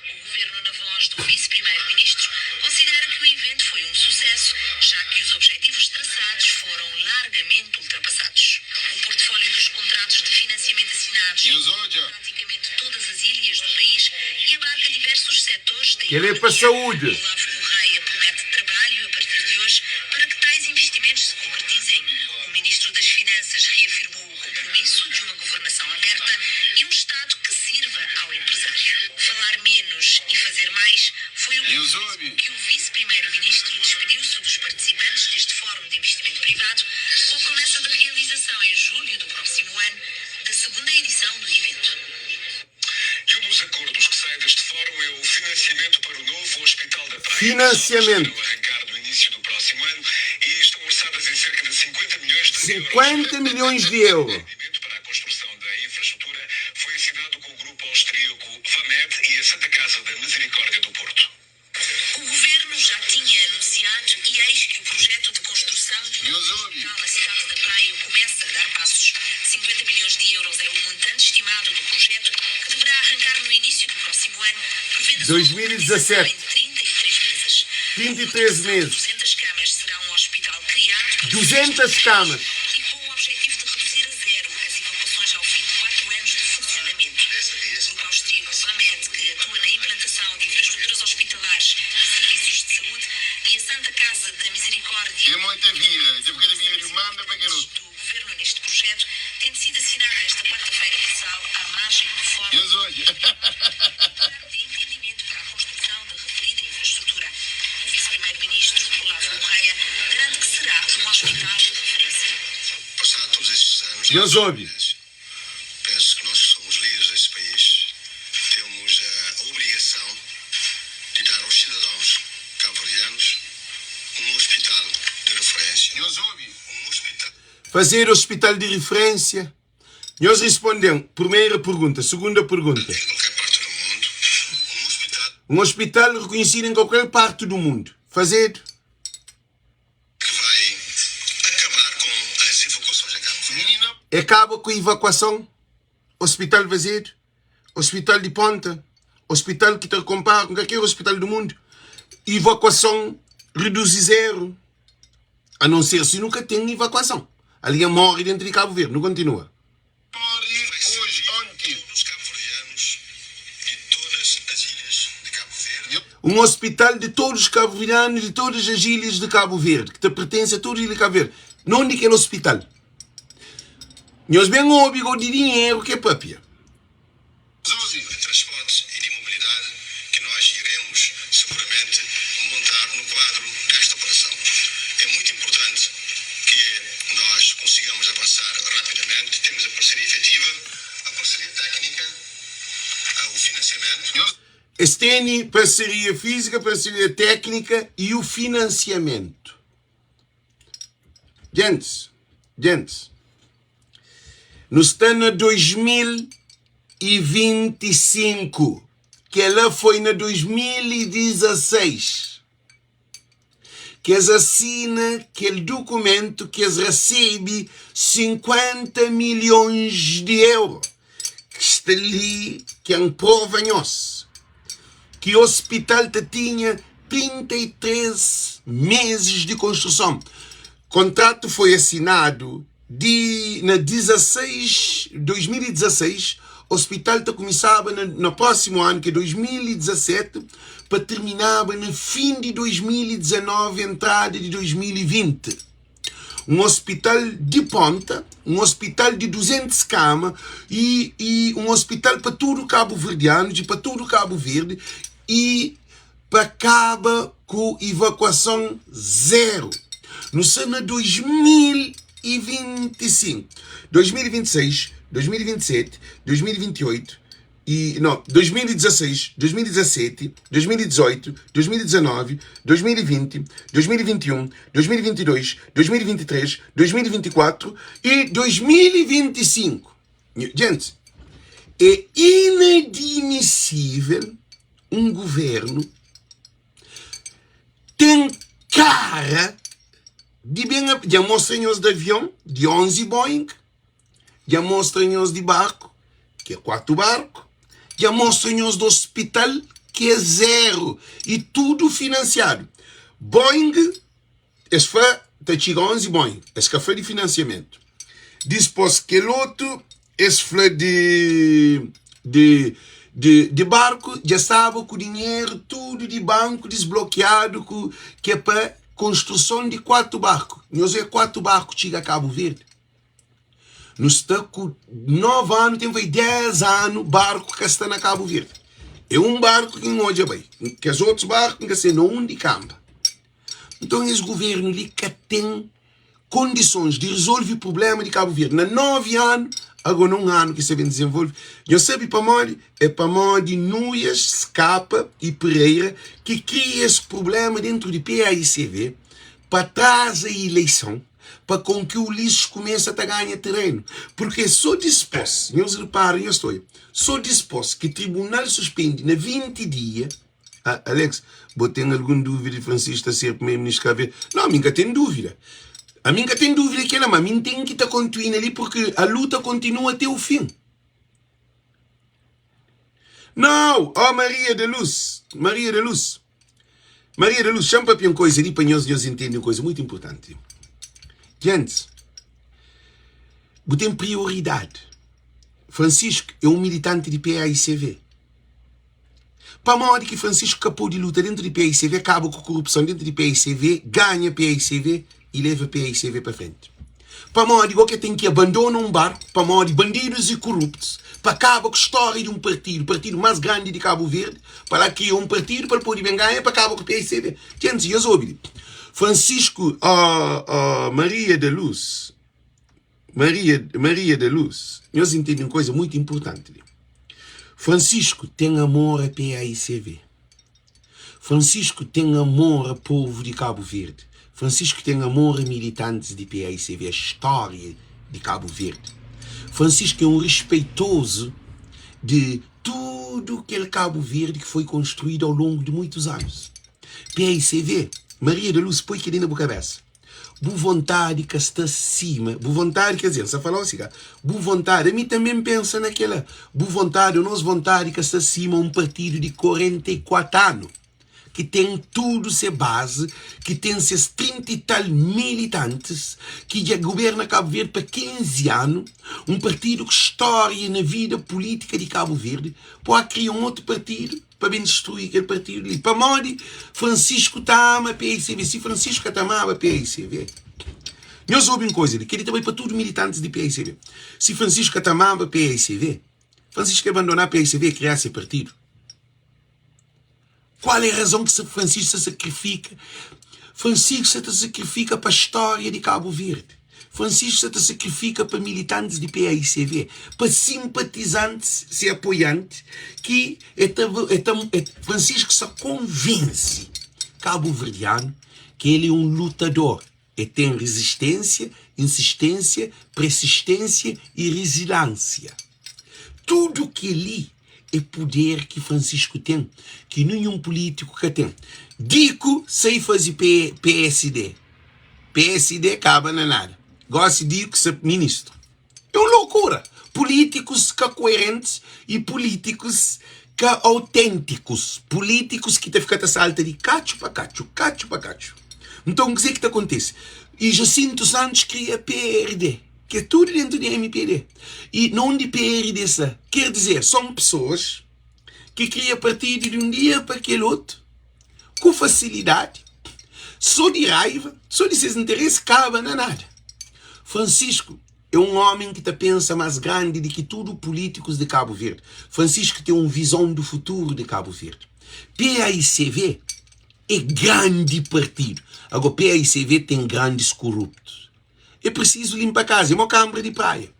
O governo, na voz do vice-primeiro-ministro, considera que o evento foi um sucesso, já que os objetivos traçados foram largamente ultrapassados. O portfólio dos contratos de financiamento assinados Nhos odja. praticamente todas as ilhas do país e abarca diversos setores da Kel é pa economia. saúde. Olavo Correia promete trabalho a partir de hoje para que tais investimentos se concretizem. O ministro das Finanças reafirmou o compromisso de uma governação aberta e um Estado que sirva ao empresário. Falar menos e fazer mais foi o Nhos obi. que o vice-primeiro-ministro despediu-se dos participantes deste Fórum de Investimento Privado com a promessa de realização em julho do próximo ano da segunda edição do evento. E um dos acordos que sai deste fórum é o financiamento para o novo Hospital da Praia. Financiamento. As obras arrancar no início do próximo ano e estão orçadas em cerca de 50 milhões de euros. 50 milhões de euros. O investimento para a construção da infraestrutura foi assinado com o grupo austríaco Vamed e a Santa Casa da Misericórdia do Porto. O governo já tinha anunciado e eis que o projeto de construção de um Nhos obi. hospital na cidade da Praia começa a dar passos. 50 milhões de euros é o montante estimado do projeto, que deverá arrancar no início do próximo ano, prevendo a sua 2017. concretização em 33 meses. 33 meses. 200 camas será um hospital criado para 200 camas. e com o objetivo de reduzir a zero as evacuações ao fim de 4 anos de funcionamento. O grupo austríaco Vamed, que atua na implantação de infraestruturas hospitalares e serviços de saúde, e a Santa Casa da Misericórdia É muita vida. Tem porque vida de manda para aquele outro. do governo neste projeto, tendo sido assinado esta quarta-feira em Sal, à margem do fórum Nhos odja. de entendimento para a construção da referida infraestrutura. O vice-primeiro-ministro, Olavo Correia, garante que será um hospital de referência. Passado todos estes anos, Nhos obi. penso que nós que somos líderes deste país temos a obrigação de dar aos cidadãos cabo-verdianos um hospital de referência. Nhos obi. Um hospital Fazer hospital de referência. Nhos responden primeira pergunta. Segunda pergunta. em qualquer parte do mundo, um hospital Um hospital reconhecido em qualquer parte do mundo. Fazer. que vai acabar com as evacuações a Cabo Verde. Menina Acaba com a evacuação. Hospital vazido. Hospital de ponta. Hospital que te compara com qualquer hospital do mundo. Evacuação reduz zero. A não ser se nunca tem evacuação. Alguém morre dentro de Cabo Verde. Não continua. morre hoje, ontem. Todos os cabo-verdianos de todas as ilhas de Cabo Verde. Um hospital de todos os cabo-verdianos, de todas as ilhas de Cabo Verde, que te pertence a todas as ilhas de Cabo Verde. Não de aquele hospital. Nós bem obi de dinheiro que é papia. Nhos obi. de transportes e de mobilidade que nós iremos seguramente montar no quadro desta operação. É muito importante que nós consigamos avançar rapidamente. Temos a parceria efetiva, a parceria técnica, o financiamento. Nhos Eles têm parceria física, parceria técnica e o financiamento. Gente, gente, nós estamos na 2025, que ela foi na 2016. Que eles assinam aquele documento que eles recebem 50 milhões de euros. Que está ali, que é um prova nós. ki hospital ta tinha 33 meses di konstruson. Kontratu foi asinadu di na 16 2016, hospital ta kumisaba na na prósimu anu ki é 2017 pa terminaba na fin di 2019 entrada di 2020. Un hospital di ponta, un hospital di 200 kama i i un hospital pa tudu kabuverdianus i pa tudu Kabu Verdi i pa kaba ku ivakuason zeru. Nu sta na 2025, 2026, 2027, 2028 i no, 2016, 2017, 2018, 2019, 2020, 2021, 2022, 2023, 2024 i 2025. Gente, é inadmissível un governu ten kara di ben dja mostra nhos di avion di 11 Boeing, dja mostra nhos di barku ki é 4 barku, dja mostra nhos di ospital ki é zeru i tudu finansiadu. Boeing Es fla ta txiga 11 Boeing, es ka fla di finansiamentu. Dispos kel otu es fla di di di di barku dja staba ku dinheru tudu di banku disblokiadu ku ke pa konstruson di 4 barku. Nhos e 4 barku txiga Kabu Verdi. Nu sta ku 9 anu, ten vai 10 anu barku ka sta na Kabu Verdi. É un barku ki N odja bai. Kes otus barku N ka se na undi kanba. Nton es governu li ka ten kondisons di rezolve prublema di Kabu Verdi na 9 anu, ago na un anu ki sta ben dizenvolve. Nhos sabe pamodi? É pamodi Nuias, Skapa i Pereira ki kria es prublema dentru di paicv pa atraza ileison pa kon ki Ulisses kumesa ta ganha terenu. Purke so dispos, nhos repara, nhos ta oia, so dispos ki tribunal suspendi na 20 dia, Ah, Alex, bo ten algun dúvida di Francisco ta ser primeiro-ministro de Cabo Verde? Não, a mim ka ten dúvida. A mim ka ten dúvida que ela, mas a mim tem que ta continuar ali porque a luta continua até o fim. Não, oh Maria da Luz, Maria da Luz. Maria da Luz, chama para uma coisa ali para nós, nós entendem uma coisa muito importante. Gente, bu tem prioridade. Francisco é um militante de PAICV. Pamodi ki Francisco ka pode luta dentu di paicv, kaba ku korupson dentu di paicv, ganha paicv y leva paicv pa frenti? Pamodi go ke ten ki abandona un barku pamodi bandidus y koruptus pa kaba ku stória di un partidu, partidu mas grandi di Kabu Verdi, pa la kria un partidu pa el pode ben ganha pa kaba ku paicv? Gentis, nhos obi li, Francisco, oh, oh, Maria da Luz, Maria, Maria da Luz, nhos intende un koza muitu inpurtanti li. Francisco ten amor a PAICV. Francisco ten amor a povu di Kabu Verdi. Francisco ten amor a militantis di PAICV, a stória di Kabu Verdi. Francisco é un respeitozu di tudu kel Kabu Verdi ki foi konstruídu au longu di muitus anus. PAICV, Maria da Luz, poi kel-li na bu kabésa. Bu vontadi ka sta sima bu vontadi, quer dizer, N sta fala-u si ka bu vontadi, ami tanbe N pensa na kela, bu vontadi ô nos vontadi ka sta sima un partidu di 44 anu ki ten tudu se bazi, ki ten ses 30 i tal militantis, ki dja guberna Kabu Verdi pa 15 anu, un partidu ku stória na vida pulítika di Kabu Verdi, pode kria un otu partidu. pa ben distrui kel partidu li pamodi Francisco ta ama PICV si Francisco ka ta amaba PICV nhos obi un koza li kel-li ta bai pa tudu militantis di PICV si Francisco ka ta amaba PICV Francisco ka abandona PICV e kria se partidu kual é razon ki Francisco sa sakrifika Francisco sa ta sakrifika pa stória di Kabu Verdi Francisco sa ta sakrifika pa militantis di paicv, pa simpatizantis, se apoiantis, ki e ta, e ta, e, Francisco sa konvense kabuverdianu ki el é un lutador, e ten rizistênsia, insistênsia, persistênsia y rizilânsia. Tudu kel-li é puder ki Francisco ten, ki ninhun pulítiku ka ten. Diku sai faze PSD. Psd kaba na nada. Gosi di ku se ministru. É un lokura. Pulítikus ka koerentis y pulítikus. Ka auténtikus, pulítikus ki ta fika ta salta di katxu pa katxu, katxu pa katxu. Nton, kuzê ki ta kontise? I Jacinto Santos kria PRD, ki é tudu dentu di mpd. I na undi PRD sta? Ker dizer, son pesoas ki kria partidu di un dia pa kel otu, ku fasilidadi, so di raiva, so di ses interesi, kaba na nada. Francisco é un ómi ki ta pensa más grandi di ki tudu pulítikus di Kabu Verdi. Francisco ten un vizon du futuru di Kabu Verdi. PAICV é grandi partidu. Agó PAICV ten grandis koruptus. É prisizu linpa kaza, é mo kanbra di praia.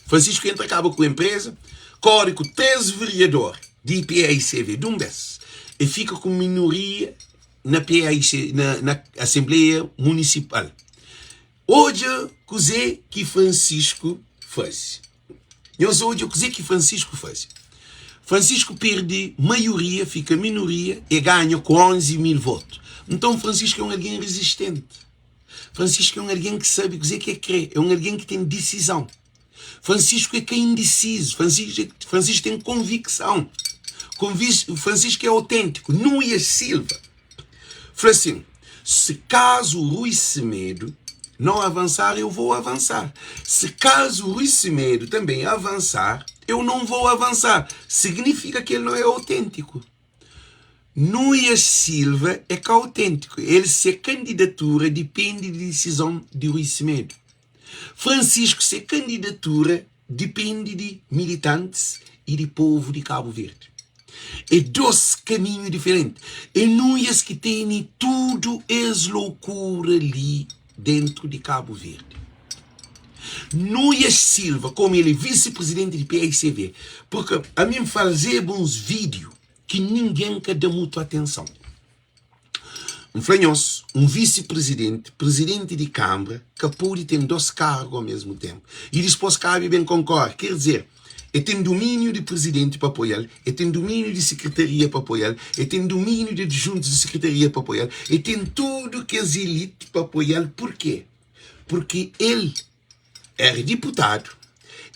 Francisco entra kaba ku enpreza, kore ku 3 veriador di PAICV dun bes. E fika ku minoria na PAIC, na, na Asenbleia Munisipal. Odja kuzê ki Francisco faze. Nhos odja kuzê ki Francisco faze. Francisco perde maioria, fika minoria, e ganha ku 11 mil votu. Nton, Francisco é un algen rezistenti. Francisco é un algen ki sabe kuzê ki el krê, é un algen ki ten disizon. Francisco é ka indisizu, Francisco, Francisco ten konvikson. Francisco é autêntico. Nuias Silva fla assim: se caso Rui Semedo não avançar, eu vou avançar. Se caso Rui Semedo também avançar, eu não vou avançar. Significa que ele não é autêntico. Nuias Silva é ka autêntico. El se candidatura depende de decisão de Rui Semedo. Francisco se candidatura depende de militantes e de povo de Cabo Verde. É dos caminho diferente. É Nuias que tene tudo es loucura li dentro de Cabo Verde. Nuias Silva, como ele é vice-presidente de PICV, porque a mim fazeba uns vídeo que ninguém ka da mutu atenção. N fla nhos, un visi-prizidenti, prizidenti di kanbra, ka pode ten dos kargu au mesmu tenpu i dispos kabe ben konkore. Ker dizer, e ten dumíniu di prizidenti pa apoia-l, e ten dumíniu di sikretaria pa apoia-l, e ten dumíniu di adjuntus di sikretaria pa apoia-l, e ten tudu kes elite pa apoia-l. Purkê? Purki el éra diputadu,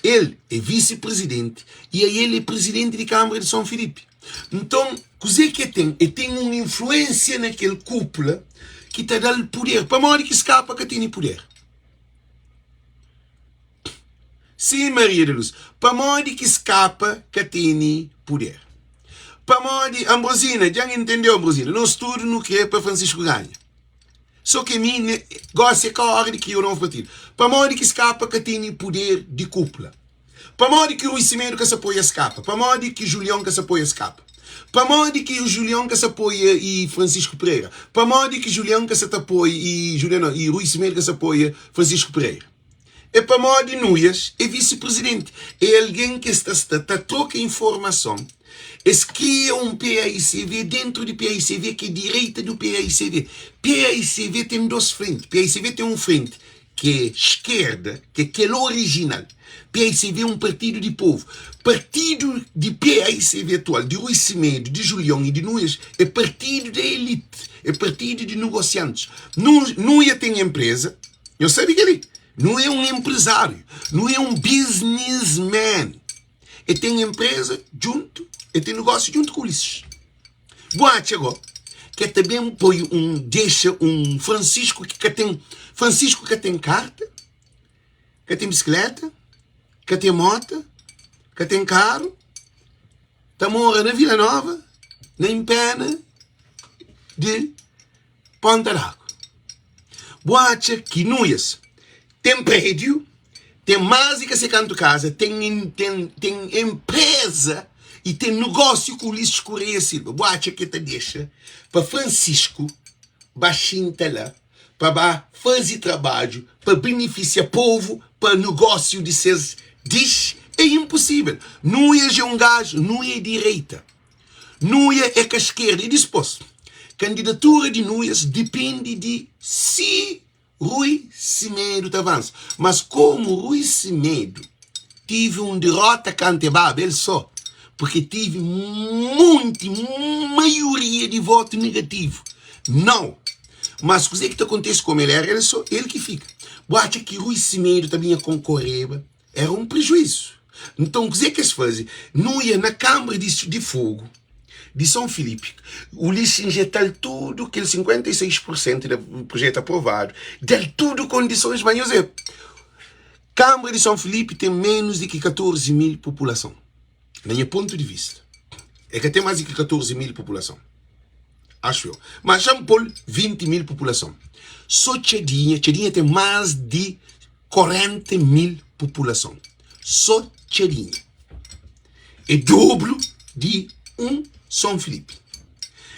el é visi-prizidenti i ael é prizidenti di Kanbra di Son Filipi. Nton, kuzê ki el ten? El ten un influénsia na kel kúpula ki ta da-l puder. Pamodi ki skapa ka tene puder? Sim, Maria da Luz. Pamodi ki skapa ka tene puder? Pamodi, Ambrosina, dja N intendeu, Ambrosina, nos tudu nu krê pa Francisco ganha. So ke mi ne gosi é ka ora di kria un novu partidu. Pamodi ki skapa ka tene puder di kupla? Pamodi ki Rui Semedo ka sa apoia skapa? Pamodi ki Julion ka sa apoia skapa? Pamodi ki Julion ka sa apoia i Francisco Pereira? Pamodi ki Julion ka sa ta apoia i Julion não, i Rui Semedo ka sa apoia Francisco Pereira? É pamodi Nuias é visi-prizidenti, é algen ki es ta sta ta troka informason, es kria un PAICV dentru di PAICV ki é direita du PAICV. PAICV ten dos frenti, PAICV ten un frenti ki é skerda, ki é kel orijinal. PAICV é un partidu di povu. Partidu di PAICV atual, di Rui Semedo, di Julion i di Nuias, é partidu da elite, é partidu di nogosiantis. Nuia ten enpreza. Nhos sabe kel-li? Nu é un enprezáriu, nu é un businessman. E ten enpreza djuntu, e ten negósiu djuntu ku Ulisses. Bu atxa go ke ta ben poi un dexa un Francisco ki ka ten Francisco ka ten karta, ka ten bisikleta, ka ten mota, ka ten karu, ta mora na Vila Nova, na Inpena di Ponta d'Agu. Bu atxa ki Nuias ten prédiu, ten más di ka se kantu kaza, ten, ten, ten enpreza i ten nogósiu ku Ulisses Correia Silva. Bu atxa ki el ta dexa pa Francisco ba xinta la pa ba faze trabadju pa benefisia povu pa nogósiu di ses dix? É inposível. Nuias é un gaju, Nuias é direita. Nuia é ka skerda. I dispôs, kandidatura di Nuias dipende di si Rui Semedo ta avansa. Mas komu Rui Semedo tive un derota kantu e baba el so, purke tive monti, maioria di votu negativu. Nau. Mas kuzê ki ta kontese komu el era el so, el ki fika. Bu atxa ki Rui Semedo ta binha konkoreba? Era un prejuizu. Nton, kuzê ki es faze? Nuia na kanbra di di fogu di Son Filipi, Ulisses injeta-l tudu kel 56 pur sentu di projetu aprovadu, da-l tudu kondisons, má nhos é, Kanbra di Son Filipi ten ménus di ki 14 mil populason. Na nha pontu di vista, e ka ten más di ki 14 mil populason. Acho eu. Mas xa N pô-l 20 mil populason. Sô Txadinha, Txadinha ten más di 40 mil populason. Sô Txadinha. É dobru di un Son Filipi.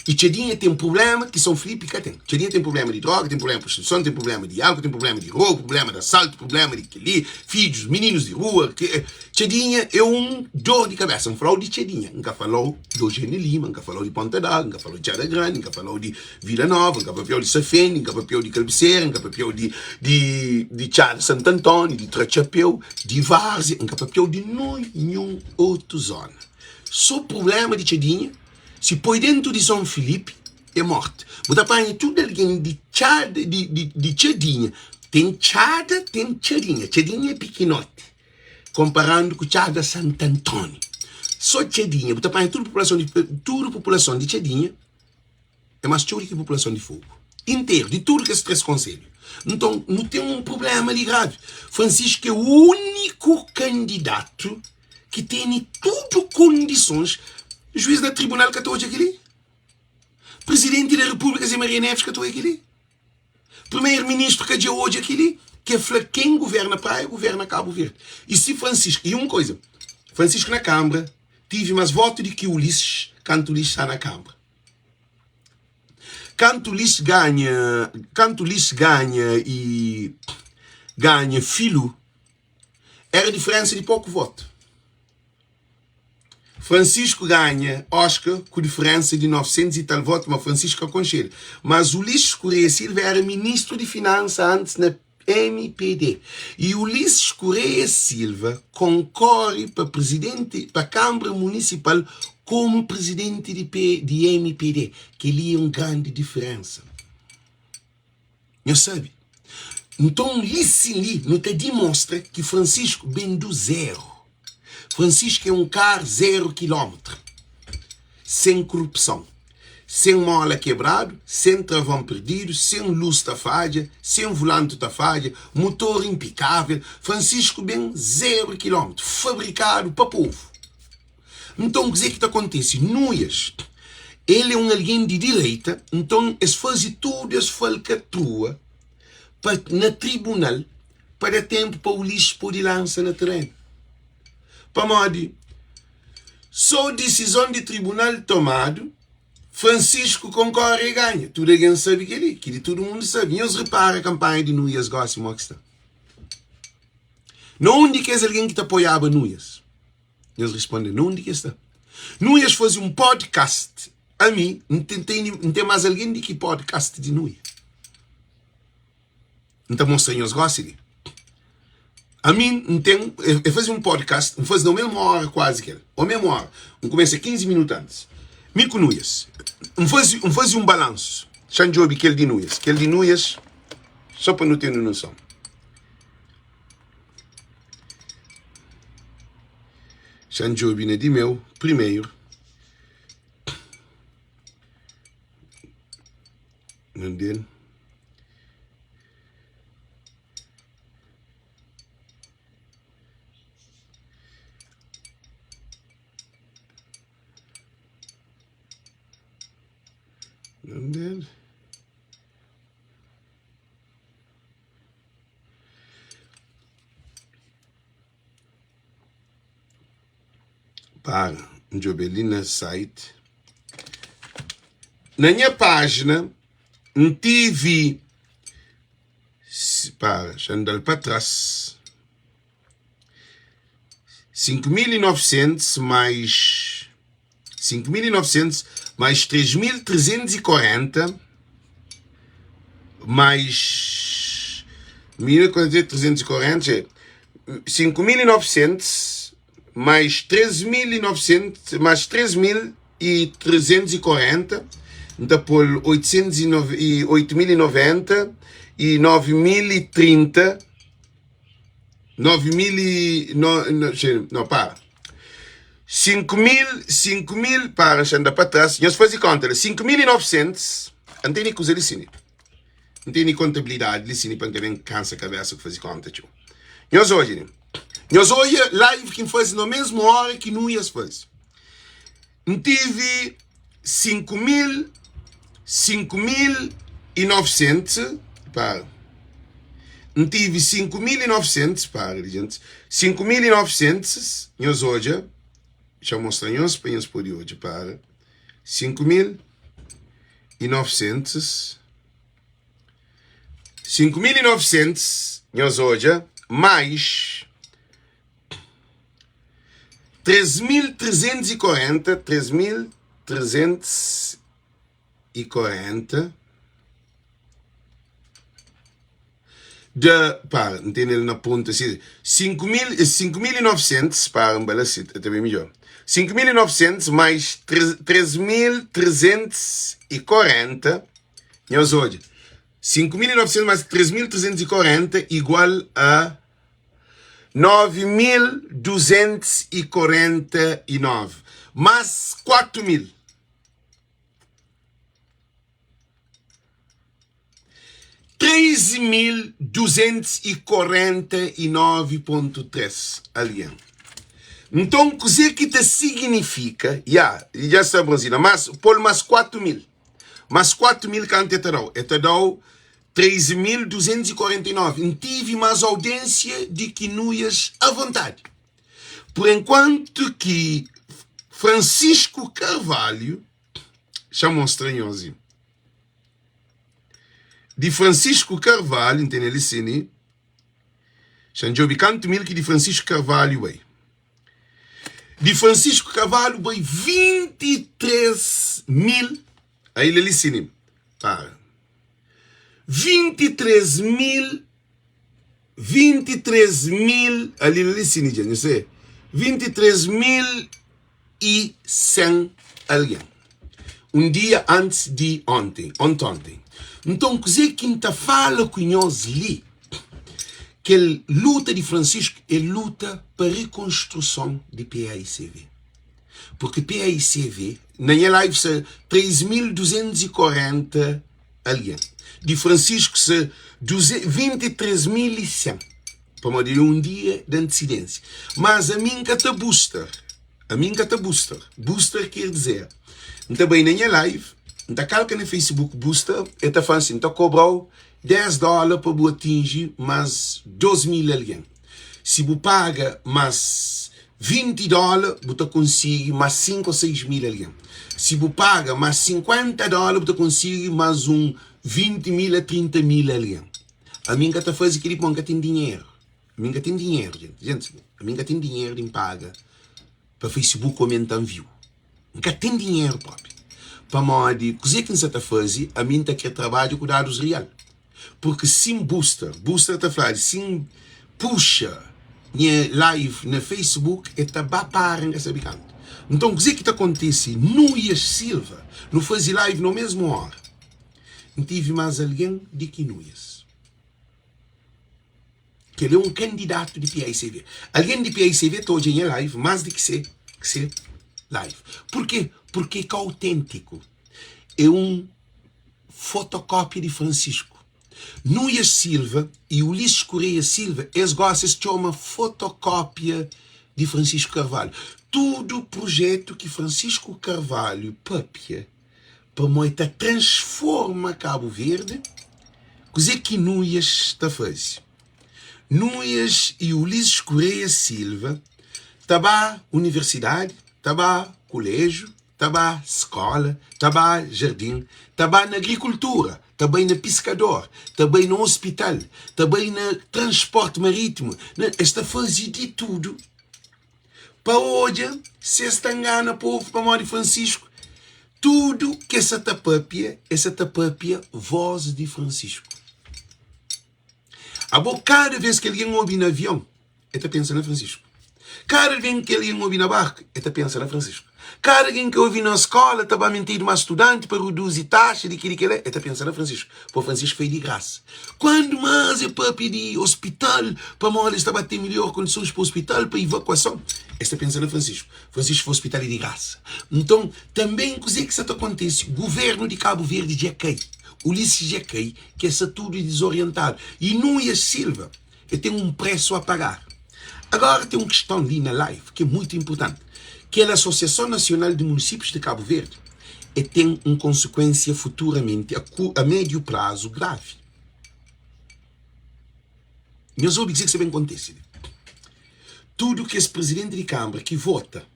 I Txadinha ten prubléma ki Son Filipi ka ten. Txadinha ten prubléma di droga, ten prubléma di prostituison, ten prubléma di álkol, ten prubléma di robu, prubléma di asaltu, prubléma di kel-li, fidjus, mininus di rua. Txadinha é un dor di kabésa. N fla-u di Txadinha, N ka fala-u di Ojênio Lima, N ka fala-u di Ponta d'Água, N ka fala-u di Txada Grandi, N ka fala-u di Vila Nova, N ka papia-u di Safende, N ka papia-u di Kalbisera, N ka papia-u di di di Txada Santu Antóniu, di Tratxapeu, di Várzia, N ka papia-u di ninhun otu zóna. Sô prubléma di Txadinha, si poi déntu di Son Filipi, é mórti. Bu ta panha tudu algen di Txada di di di Txadinha. Ten Txada, ten Txadinha. Txadinha é pikinoti konparandu ku Txada Santu Antóniu. Sô Txadinha, bu ta panha tudu populason di tudu populason di Txadinha. É más txeu di ki populason di Fogu interu, di tudu kes 3 konselhu. Nton, nu ten un prubléma li gravi. Francisco é úniku kandidatu ki tene tudu kondisons. Juiz na tribunal ka ta odja kel-li. Prizidenti da Repúblika, Zé Maria Neves, ka ta odja kel-li. Primeiro ministro ka dja odja keli ke fla ken governa Praia governa Cabo Verde e si Francisco e um coisa Francisco na Câmara tive mas voto di ki Ulisses kantu Ulisses sta na Câmara kantu Ulisses ganha kantu Ulisses ganha e ganha Filu era diferença di poku voto. Francisco ganha Oscar ku diferensa di 900 i tal votu, ma Francisco ka konxedu. Mas Ulisses Correia Silva era ministru di finansa antis na MPD. I Ulisses Correia Silva konkore pa prizidenti pa Kambra Munisipal komu prizidenti di P di MPD. Kel-li é un grandi diferensa. Nhos sabe? Nton, li sin li, nu ta dimostra ki Francisco ben du zeru. Francisco é un kar zeru kilómetru, sen korupson, sen mola kebradu, sen travon perdidu, sen lus ta fadja, sen volanti ta fadja, mutor inpikavel. Francisco ben zeru kilómetru, fabrikadu pa povu. Nton, kuzê ki ta kontise? Nuias, el é un algen di direita, nton es faze tudu es falkatrua pa na tribunal pa da ténpu pa Ulisses pode lansa na terenu. Pamodi sô disizon di tribunal tomadu, Francisco konkore e ganha. Tudu algen sabe kel-li, kel-li tudu mundu sabe. Nhos repara kanpanha di Nuias gósi modi ki sta. Na undi kes algen ki ta apoiaba Nuias? Nhos responde, na undi ki es sta? Nuias faze un podcast. Ami, N ten, N ten más algen di ki podcast di Nuia. N ta mostra nhos gósi li. Ami, N ten, e faze un podcast, N faze na mesmu óra kuazi ki el, ô mesmu óra. N kumesa 15 minutu antis. Mi ku Nuias, N faze, N faze un balansu. Xa N djobe kel di Nuias. Kel di Nuias, sô pa nu ten un noson. Xa N djobe na di meu primeiro. Na del. Na del. Para, N djobe li na site. Na nha pájina, N tevi. Para, xa N da-l pa tras. 5900 mais 5900 mais 3340 mais 1340 é 5900 mais 3900 mais 3340 N ta pô-l 8090 e 9030. 9000 e no, no, no, para. 5000, 5000, para, xa anda pa tras. Nhos faze konta la, 5900, N tene kuza li sini. N tene kontabilidadi li sini pa N ka ben kansa kabesa ku faze konta txeu. Nhos odja li. Nhos odja live ki N faze na mesmu ora ki Nuias faze. N tive 5000, 5900, para. N tive 5900, para li gente. 5900, nhos odja. Xa mostra nhos pa nhos pode odja, para. 5900, 5900, nhos odja, mais 3340, 3340 da, para, N tene el na ponta si, 5000, 5900, para, N bala si, ta ben midjor, 5900 mais 3340, nhos odja, 5900 mais 3340 igual a 9249 más 4000. 3249.3 algen. Nton, kuzê ki ta siginifika? Ya, dja sta bronzina. Mas, pô-l más 4000. Más 4000 kantu e ta da-u? E ta da-u 3249. N tive más audiênsia di ki Nuias avontadi. Por enkuantu ki Francisco Carvalho, xa mostra nhos li, di Francisco Carvalho, N tene li sini, xa N djobe kantu mil ki di Francisco Carvalho bai. Di Francisco Carvalho bai 23 mil, aí li sini, para. 23 mil 23 mil ali li sini dja nhu se 23 mil e 100 algen un dia antis di onten ontonten nton kuze ki N ta fala ku nhos li kel luta di Francisco é luta pa rikonstruson di PAICV Porque PAICV na nha live sa 3240 algen di Francisco sa 23100 pamodi é un dia di antisidênsia mas ami N ka ta booster ami N ka ta booster booster ker dizer N ta bai na nha live N ta kalka na Facebook booster el ta fla-m si N ta kobra-u 10 dóla pa bu atinji mas 2000 algen Si bu paga más 20 dóla, bu ta konsigi más 5 ô 6 mil algen. Si bu paga más 50 dóla, bu ta konsigi más un 20 mil a 30 mil algen. Ami N ka ta faze kel-li pamodi N ka ten dinheru. Ami N ka ten dinheru, jenti. Jenti, ami N ka ten dinheru di N paga pa Facebook omenta-m view. N ka ten dinheru propi. Pamodi kuzê ki N sa ta faze, ami N ta kre trabadja ku dadus real. Porque sim booster, booster ta fladu sim puxa nha live na Facebook e ta ba para nka sabi kantu. Nton kuze ki ta kontisi Nuias Silva nu fazi live no mesmu ora N tive mas algen di ki Nuias. Kel é un kandidatu di PICV. Algen di PICV ta odja nha live mas di ki se ki se live. Purke? Purke é ka autentiku. É un fotokópia di Francisco. Nuias Silva e Ulisses Correia Silva, es gosi es txoma fotokópia di Francisco Carvalho. Tudu projetu ki Francisco Carvalho papia pamo e ta transforma Cabo Verde, kuzê ki Nuias ta faze? Nuias e Ulisses Correia Silva ta ba universidadi, ta ba kuléjiu, ta ba skola, ta ba jardin, ta ba na agrikultura, ta bai na piskador, ta bai na ospital, ta bai na transporti maritimu, na, es ta faze di tudu pa odja si es ta ngana povu pamodi Francisco tudu ke sa ta papia, es sa ta papia voz di Francisco. Abo kada vez ki algen obi na avion, e ta pensa na Francisco. Kada vez ki algen obi na barku, e ta pensa na Francisco. Kada algen ki ovi na skola ta ba mintidu ma studanti pa reduzi taxa di kili kila, e ta pensa na Francisco. Po Francisco foi di grasa. Kuandu mas e papia di hospital, pamodi es ta ba ten melhor kondisons pa hospital, pa evakuason, es ta pensa na Francisco. Francisco foi hospital e di grasa. Nton, tanben kuze ki sa ta kontise? Guvernu di Kabu Verdi dja kai. Ulisses dja kai, ki es sa tudu dizorientadu. I Nuias Silva, e ten un presu a pagar. Agora ten un kiston li na live ki é muitu inpurtanti. Kel Asosiason Nasional di Munisípius di Kabu Verdi e ten un konsekuensia futuramenti a a médiu prazu gravi. Nhos obi kuzê ki sta ben kontise li. Tudu kes prizidenti di kanbra ki vota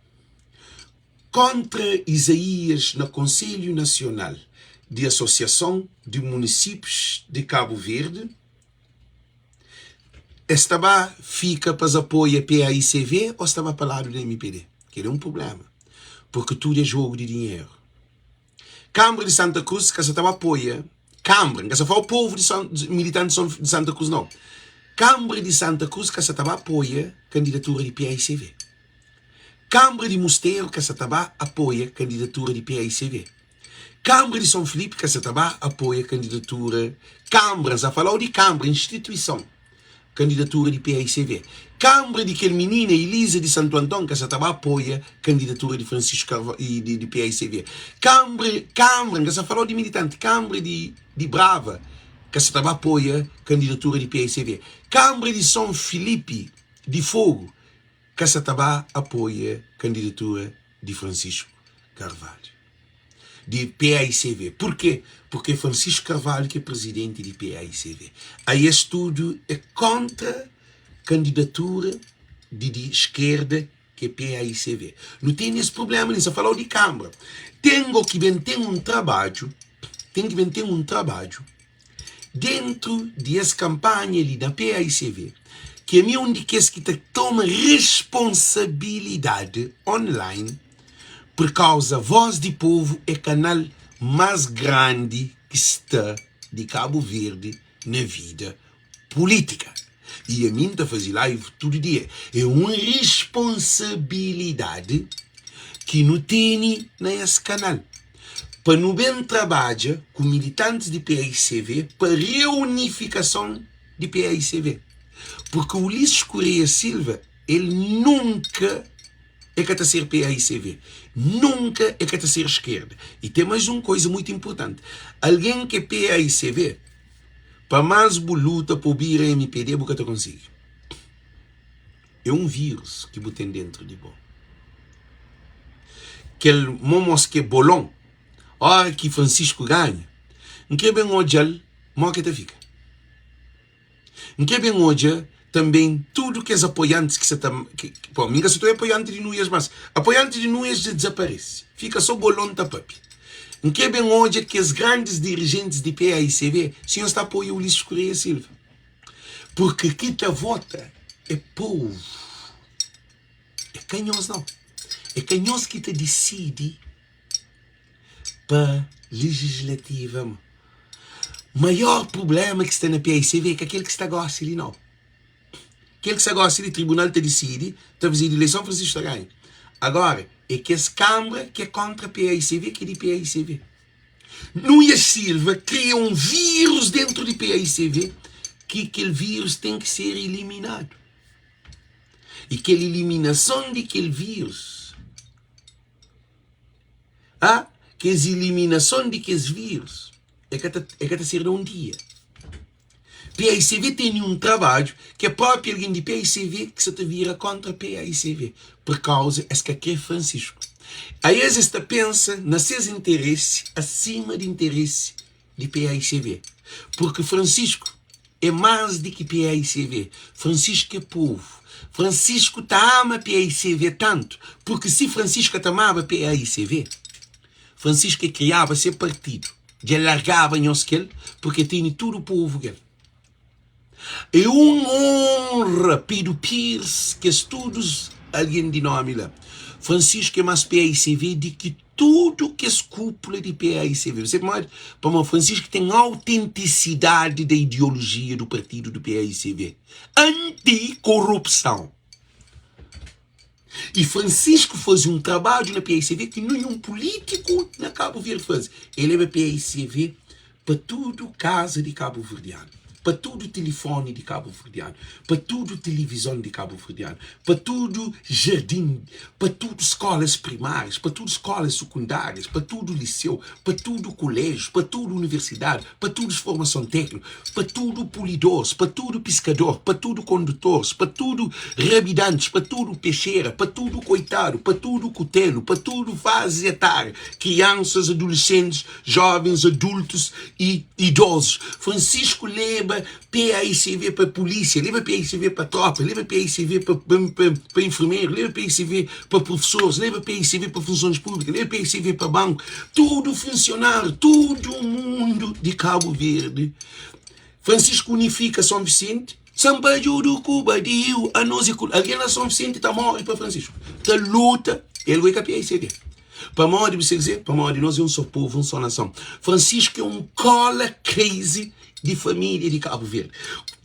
kóntra Izaías na Konselhu Nasional di Asosiason di Munisípius di Kabu Verdi, Es ta ba fika pa es apoia PAICV ô es ta ba pa ladu di mpd? Kel-li é un prubléma, purki tudu é jogu di dinheru. Kanbra di Santa Krus ka sa ta ba apoia Kanbra, N ka sa fla povu di San, militanti di Santa Krus nau. Kanbra di Santa Krus ka sa ta ba apoia kandidatura di PAICV. Kanbra di Musteru ka sa ta ba apoia kandidatura di PAICV. Kanbra di Son Filipi ka sa ta ba apoia kandidatura Kanbra, N sa falau di Kanbra, instituison, kandidatura di PAICV. Kanbra di kel minina Elisa di Santu Anton ka sa ta ba apoia kandidatura di Francisco Carvalho i di PAICV. Kanbra, Kanbra, N ka sa falau di militanti, Kanbra di di Brava ka sa ta ba apoia kandidatura di PAICV. Kanbra di Son Filipi di Fogu ka sa ta ba apoia kandidatura di Francisco Carvalho di PAICV. Purkê? Purkê Francisco Carvalho ki é prizidenti di PAICV. Aí es tudu é kontra kandidatura di di skerda ki é PAICV. Nu tene es prublema li, N sa fala-u di Kanbra. Tengo ki ben ten un trabadju, ten ki ben ten un trabadju Dentu di es kanpanha li na PAICV, ki ami é un di kes ki ta toma responsabilidadi online, pur kauza Voz di Povu é kanal más grandi ki sta di Kabu Verdi na vida pulítika. I ami N ta faze live tudu dia. É un responsabilidadi ki nu tene na es kanal pa nu ben trabadja ku militantis di paicv pa reunifikason di paicv. Purki Ulisses Correia Silva el nunka e ka ta ser paicv, nunka e ka ta ser skerda. I ten mais un koza muitu inpurtanti, algen ki é paicv, Pa más bu luta pa bu bira mpd bu ka ta konsigi. É un vírus ki bu ten dentru di bo. Kel momos ki é bolon, óra ki Francisco ganha, N kre ben odja-l mó ki el ta fika. N kre ben odja tanben tudu kes apoiantis ki sa ta, bon, mi N ka sa ta obi apoianti di Nuias mas apoianti di Nuias dja dizaparese, fika so bolon ta papia. N kre ben odja kes grandis dirijentis di PAICV si nhos ta apoia Ulisses Correia Silva, purki ki ta vota é povu, é ka nhos nau, é ka nhos ki ta disidi pa legislativa. Maior prublema ki sta na PAICV é ka kel ki sta gosi li nau. Kel ki sta gosi li tribunal ta disidi, ta fazedu ileison Francisco ta ganha. Agora é kes kambra ki é kontra PAICV ki é di PAICV. Nuias Silva kria un virus dentru di PAICV ki kel virus ten ki ser iliminadu. I kel iliminason di kel virus A Kes iliminason di kes vírus é ka ta, é ka ta ser na un dia. PAICV tene un trabadju ki é própi algen di PAICV ki sa ta vira kóntra PAICV pur kauza es ka krê Francisco. Aes es ta pensa na ses interesi asima di interesi di PAICV. Purki Francisco é más di ki PAICV. Francisco é povu. Francisco ta ama PAICV tantu, purki si Francisco ka ta amaba PAICV, Francisco é kriaba se partidu, dja el largaba nhos kel, purki el tene tudu povu kel. É un onra Pedro Pires, kes tudus algen di nomi la. Francisco é más PAICV di ki tudu kes kúpula di PAICV. Você pamodi? Pamodi Francisco ten autentisidadi da ideolojia do partidu do PAICV. Anti-korupsão. I Francisco faze un trabadju na paicv ki ninhun pulítiku na Kabu Verdi faze. El leba paicv pa tudu kaza di kabuverdianu, pa tudu tilifoni di kabuverdianu, pa tudu tilivizon di kabuverdianu, pa tudu jardin, pa tudu skolas primárias, pa tudu skolas sukundárias, pa tudu liseu, pa tudu kuléjius, pa tudu universidadi, pa tudu formason tékniku, pa tudu pulidors, pa tudu piskador, pa tudu kondutors, pa tudu rabidantis, pa tudu pexera, pa tudu koitadu, pa tudu kutelu, pa tudu fazi etária, kriansas, adulesentis, jovens, adultus i idozus. Francisco leba PAICV pa pulísia, leba PAICV pa tropa, leba PAICV pa, pa, pa, pa enfermeru, leba PAICV pa profesores, leba PAICV pa funsões públikas, leba PAICV pa banku, tudu funsionáriu, tudu mundu di Kabu Verdi. Francisco unifika São Vicente, Sampadjudu ku Badiu, anos e ku algen na São Vicente ta morre pa Francisco, ta luta, el goe ka PAICV. Pamodi bu se dizer? Pamodi nos é un só povu, un só nason. Francisco é un kola crazy di família di Kabu Verdi.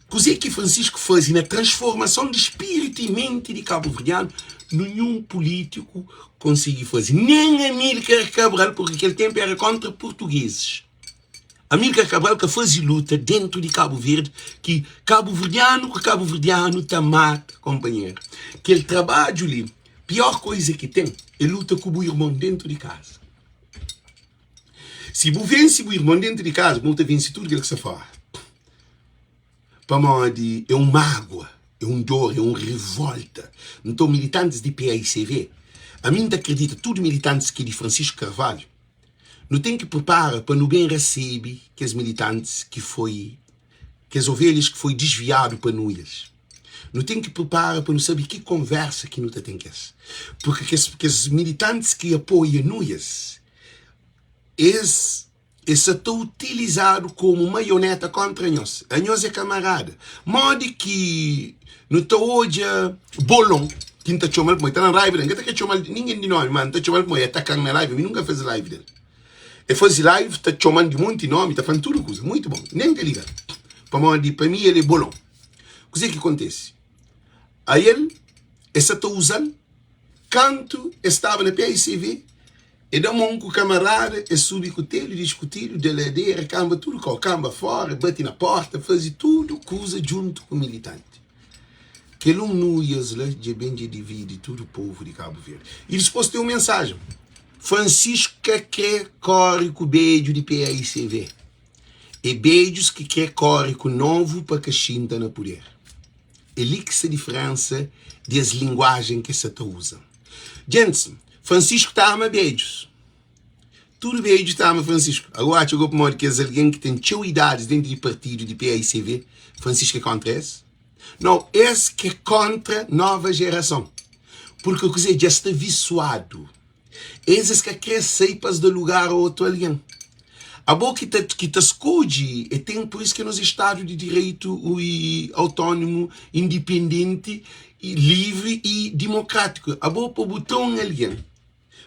Kuzê ki Francisco faze na transformason di spiritu i menti di kabuverdianu, ninhun pulítiku konsigi faze. Nen Amílcar Cabral, purki kel tenpu éra kóntra purtugezis. Amílcar Cabral ka faze luta déntu di Kabu Verdi ki kabuverdianu ku kabuverdianu ta mata konpanheru. Kel trabadju li, piór koiza ki ten é luta ku bu irmon déntu di kaza. Si bu vense bu irmon déntu di kaza, bu ta vense tudu kel ki sta fóra. Pamodi é un mágua, é un dor, é un revólta. Nton, militantis di paicv, ami N ta kridita tudu militantis ki é di Francisco Carvalho, nu ten ki pripara pa nu ben resebe kes militantis ki foi, kes ovelhas ki foi disviadu pa nuias. Nu ten ki pripara pa nu sabe ki konversa ki nu ta ten kes. Purki kes, kes militantis ki apoia nuias, es es sa ta utilizadu komu maioneta kontra nhos. Anhos é kamarada. Modi ki nu ta odja Bolon, ki N ta txoma-l pamodi el ta na raiva del, N ka ta kre txoma-l ningen di nomi, ma N ta txoma-l pamodi el ataka-m na live, ami nunka N faze live del. El faze live ta txoma-m di monti nomi, ta fla-m tudu kuza. Muitu bon, nen N ka liga-l, pamodi pa mi el é Bolon. Kuzê ki kontese? Ael, es sa ta uza-l kantu es staba na PICV, E da mon ku kamarada, e subi kutelu, diskutidu, da ladera, kanba tudu kau, kanba fora, bati na porta, faze tudu kuza djuntu ku militanti. Kel un nuias la dja ben dja dividi tudu povu di Kabu Verdi. I dispos ten un mensajen, Francisco ka kre kore ku bedju di paicv, e bedjus ki kre kore ku novu pa ka xinta na puder. É li ki sta diferensa di es linguajen ki es sa ta uza. Gentis, Francisco ta ama bedjus. Tudu bedju ta ama Francisco. Agora atxa go pamodi kes algen ki ten txeu idadis dentu di partidu di PAICV, Francisco é kontra es? Nau, es ki é kontra nova jerason. Purki kuzê? Dja sta visuadu. Es es ka kre sai pa es da lugar a otu algen. Abo ki ta ki ta skodje e ten pur isu ki nos é stadu di direitu i autónomu, indipendenti, i livri i dimokrátiku. Abo pa bu tra un algen,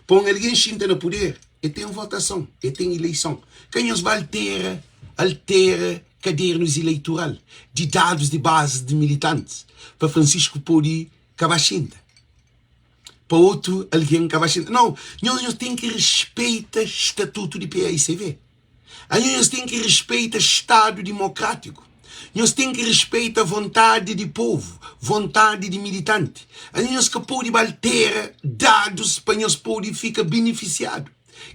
pa un algen xinta na puder, e ten votason, e ten ileison. Ka nhos ba altera altera kadernus ileitural di dadus di bazis di militantis pa Francisco pode ka ba xinta. pa otu algen ka ba xinta. Nau, nhos nhos ten ki respeita statutu di paicv. Anhos nhos ten ki respeita stadu dimokratiku. Nhos ten ki respeita vontadi di povu, vontadi di militanti. Anhos nhos ka pode ba altera dadus pa nhos pode fika benefisiadu.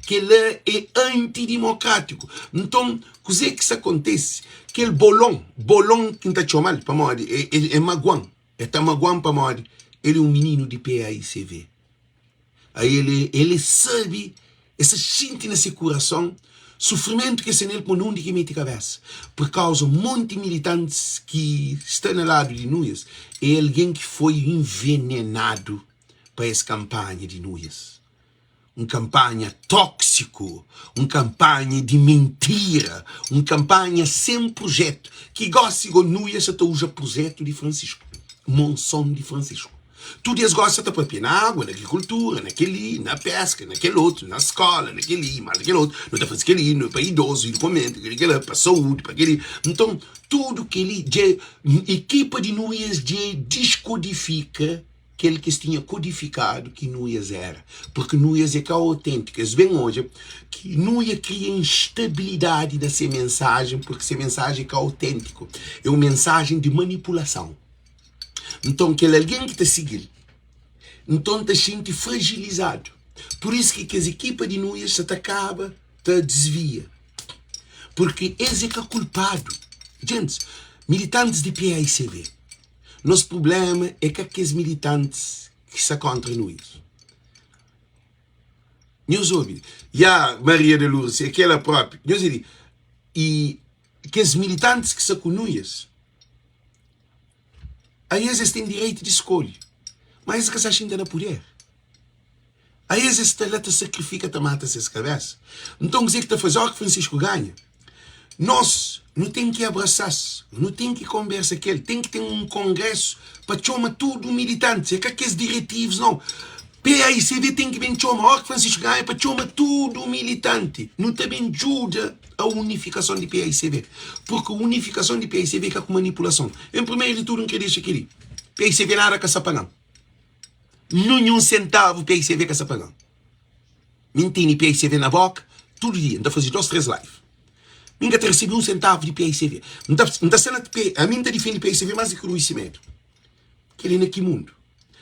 Kel-la é antidimokratiku. Nton, kuzê ki sta kontise? Kel bolon, bolon ki N ta txoma-l, pamodi é maguan. El ta maguan pamodi el é un mininu di PAICV. Aí el el sabe, el sa xinti na se kurason sufrimentu ki el sta nel pamodi undi ki el mete kabesa. Pur kauza monti militantis ki sta na ladu di Nuias é algen ki foi envenenadu pa es kanpanha di Nuias. Un kanpanha tóksiku, un kanpanha di mintira, un kanpanha sen prujétu, ki gósi go Nuia sa ta uza prujétu di Francisco, Monson di Francisco. Tudu es gósi sa ta pâpia na agua, na agrikultura, na kel-li, na péska, na kel otu, na skóla, na kel-li, más na kel otu, nu ta faze kel-li, nu pa idozu, idukomentu, kel-li, kel-la, pa saúdi, pa kel-li. Nton, tudu kel-li dja, ekipa di Nuias dja diskodifika. kel ki es tinha kodifikadu ki Nuias éra, purki Nuias é ka autêntiku. Es ben odja ki Nuia kria instabilidadi na se mensajen, purki se mensajen é ka autêntiku, é un mensajen di manipulason. Nton, kel algen ki ta sigi-l, nton ta xinti frajilizadu. Pur isu ki kes ekipa di Nuias sa ta kaba ta disvia, purki es é ka kulpadu. Gentis, militantis di paicv, Nos prubléma é ka kes militantis ki sta kóntra Nuiz. Nhos obi, ya Maria de Lourdes, é kela própi. Nhos obi, i kes militantis ki sta ku Nuiz, aes es ten direitu di skolhe, má es ka sta xinta na puder. Aes es sta la ta sakrifika, ta mata ses kabésa. Nton, kuzê ki ta faze óras ki Francisco ganha? Nos, nu ten ki abrasa-s, nu ten ki konbersa ku el, ten ki ten un kongrésu pa txoma tudu militantis, é ka kes diretivus, nau. PAICV ten ki ben txoma, óras ki Francisco ganha, pa txoma tudu militanti. Nu ta ben djuda a unifikason di PAICV, purki unifikason di PAICV é ka ku manipulason. En primeru di tudu, N kre dexa kel-li, PAICV nada ka sa paga-m. Ninhun sentavu PICV ka sa paga-m. Mi N tene PICV na boka tudu dia, N ta faze dos, tres live. Mi N ka ta resebe un sentavu di PICV. N ta, N ta sta na P, ami N ta difende PICV más di ki Rui Semedo. Kel-li na ki mundu?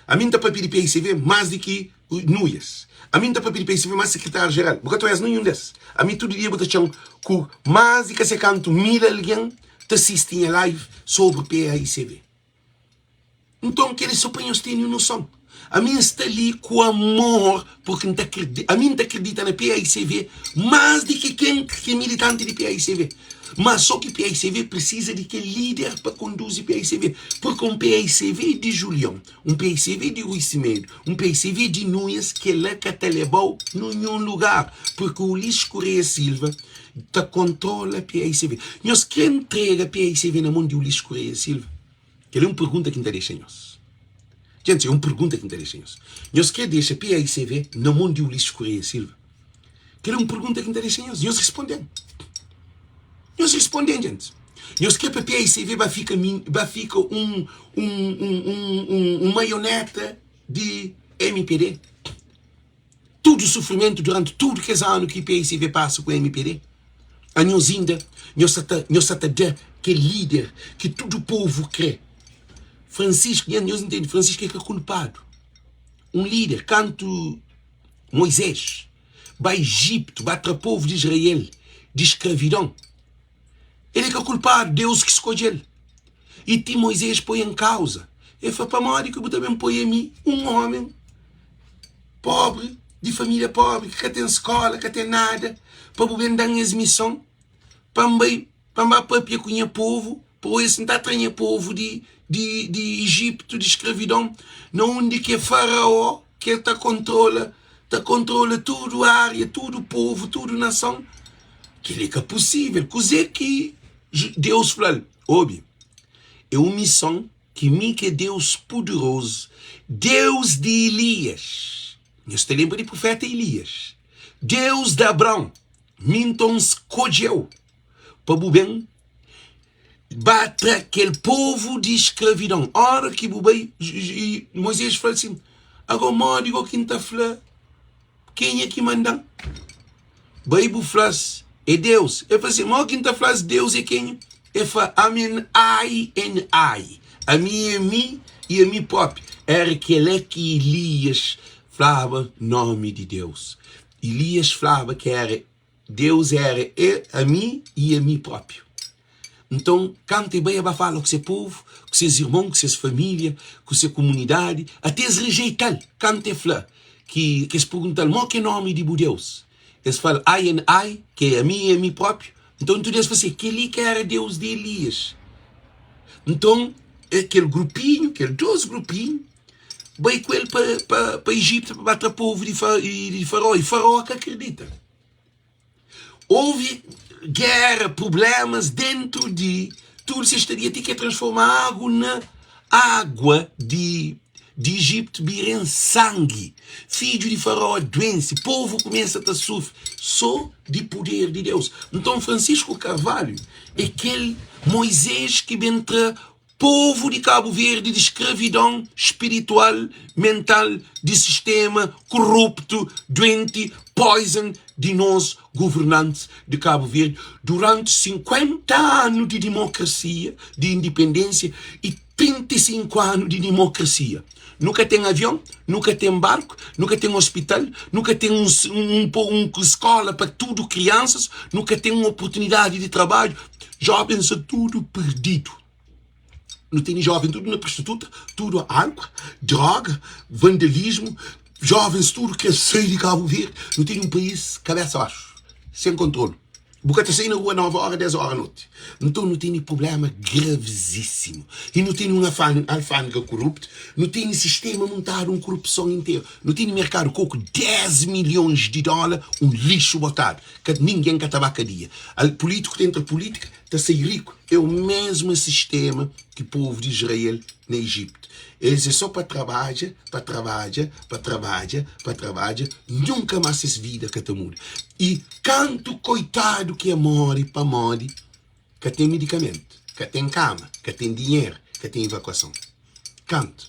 Ami N ta papia di PICV más di ki Nuias. Ami N ta papia di PICV más di sekretáriu jeral. Bu ka ta oja-s ninhun des. Ami tudu dia bu ta txan ku más di ka se kantu mil algen ta sisti nha live sobri PAICV. Nton, kel-li sô pa nhos tene un noson. Ami N sta li ku amor, purki N ta ami N ta kridita na PAICV más di ki ken ki é militanti di PAICV. Má sô ki PAICV prisiza di kel líder pa konduzi PAICV. Purki un PAICV di Julion, un PAICV di Rui Semedo, un PAICV di Nunes, kel-la ka ta leba-u ninhun lugar. Purki Ulisses Correia Silva ta kontrola PAICV. Nhos krê ntrega PAICV na mon di Ulisses Correia Silva? Kel é un pergunta ki N ta dexa nhos. Djenti, é un pergunta ki N ta dexa nhos. Nhos krê dexa PAICV na mon di Ulisses Correia Silva? Kel é un pergunta ki N ta dexa nhos. Nhos responde-m. Nhos responde-m, djenti. Nhos krê pa PAICV ba fika, ba fika un, un, un, un, un, un maioneta di MPD? Tudu sufrimentu duranti tudu kes anu ki PICV pasa ku mpd, anhos inda nhos sa ta nhos sa ta da kel lider ki tudu povu kre. Francisco, nha nhos ntende, Francisco é ka kulpadu. Un lider, kantu Moisés ba Egiptu ba tra povu di Israel di skravidon, el é ka kulpadu, Deus ki skodje-l. I ti Moisés poi en kauza, el fla, Pamodi ki bu ta ben poi ami, un ómi Pobri, di família pobri, ki ka ten skóla, ka ten nada, pa bu ben da-m es mison, pa N bai, pa N ba pâpia ku nha povu, pa oja si N ta tra nha povu di, di, di Ijiptu, di skravidon, na undi ki é Faraó ki el ta kontrola, ta kontrola tudu ária, tudu povu, tudu nason. Kel-li é ka pusível. Kuzê ki Deus fla-l? Obi, é un mison Ki mi ki é Deus puderozu, Deus di Elias, nhos ta lenbra di pruféta Elias, Deus di Abraon, mi nton skodje-u pa bu ben ba tra kel povu di skravidon. Óra ki bu bai, Muizés fla-l sin, Agó modi gó ki N ta fla Kenha ki manda-m? Bai bu fla-s, É Deus. El fla si, Modi ki N ta fla-s Deus é kenha? El fla, Ami N ai N ai, ami é mi i ami própi. Éra kel-la ki Elias flaba nómi di Deus. Elias flaba ki éra Deus éra el, ami i ami própi. Nton, kantu e bai, e ba fala ku se povu, ku ses irmon, ku ses família, ku se kumunidadi, ate es rejeita-l. Kantu e fla ki, ki es pergunta-l, Mo ki é nómi di bu Deus? Es fla-l, Ai en ai, ki é ami é mi própi. Nton, tudu es fla si, Kel-li ka éra Deus di Elias. Nton, kel grupinhu, kel dos grupinhu, bai ku el pa, pa, pa Ijiptu pa ba tra povu di, di Faraó. I Faraó ka kridita. Houve géra, prublémas déntu di tudu ses stadia ti ki el transforma agu na agua di di Ijiptu bira en sangi. Fidju di Faraó duense, povu kumesa ta sufri sô di puder di Deus. Nton, Francisco Carvalho é kel Moisés ki ben tra. povu di Kabu Verdi di skravidon spiritual, mental, di sistema koruptu, duenti, poison di nos governantis di Kabu Verdi duranti 50 anu di dimokrasia, di indipendensia i 35 anu di dimokrasia. Nu ka ten avion, nu ka ten barku, nu ka ten ospital, nu ka ten un, un, un skola pa tudu kriansas, nu ka ten oportunidadi di trabadju. Jovens sta tudu perdidu. Nu tene joven tudu na prostituta, tudu álkua, droga, vandalismu, jovens tudu kre sai di Kabu Verdi. Nu tene un país kabesa baxu, sen kontrolu. Bu ka ta sai na rua 9 óra, 10 óra noti. Nton nu tene prubléma gravizísimu. I nu tene un alfândega koruptu, nu tene sistéma muntadu, un korupson interu. Nu tene merkadu koku, 10 milhons di dóla, un lixu botadu. Ka ningen ka ta ba kadia. Al pulítiku ta entra pulítika, ta sai riku. É o mesmu sistéma ki povu di Israel na Ejiptu. Es é sô pa trabadja, pa trabadja, pa trabadja, pa trabadja, nunka más ses vida ka ta muda. I kantu koitadu ki e móre pamodi ka ten midikamentu, ka ten kama, ka ten dinheru, ka ten ivakuason. Kantu?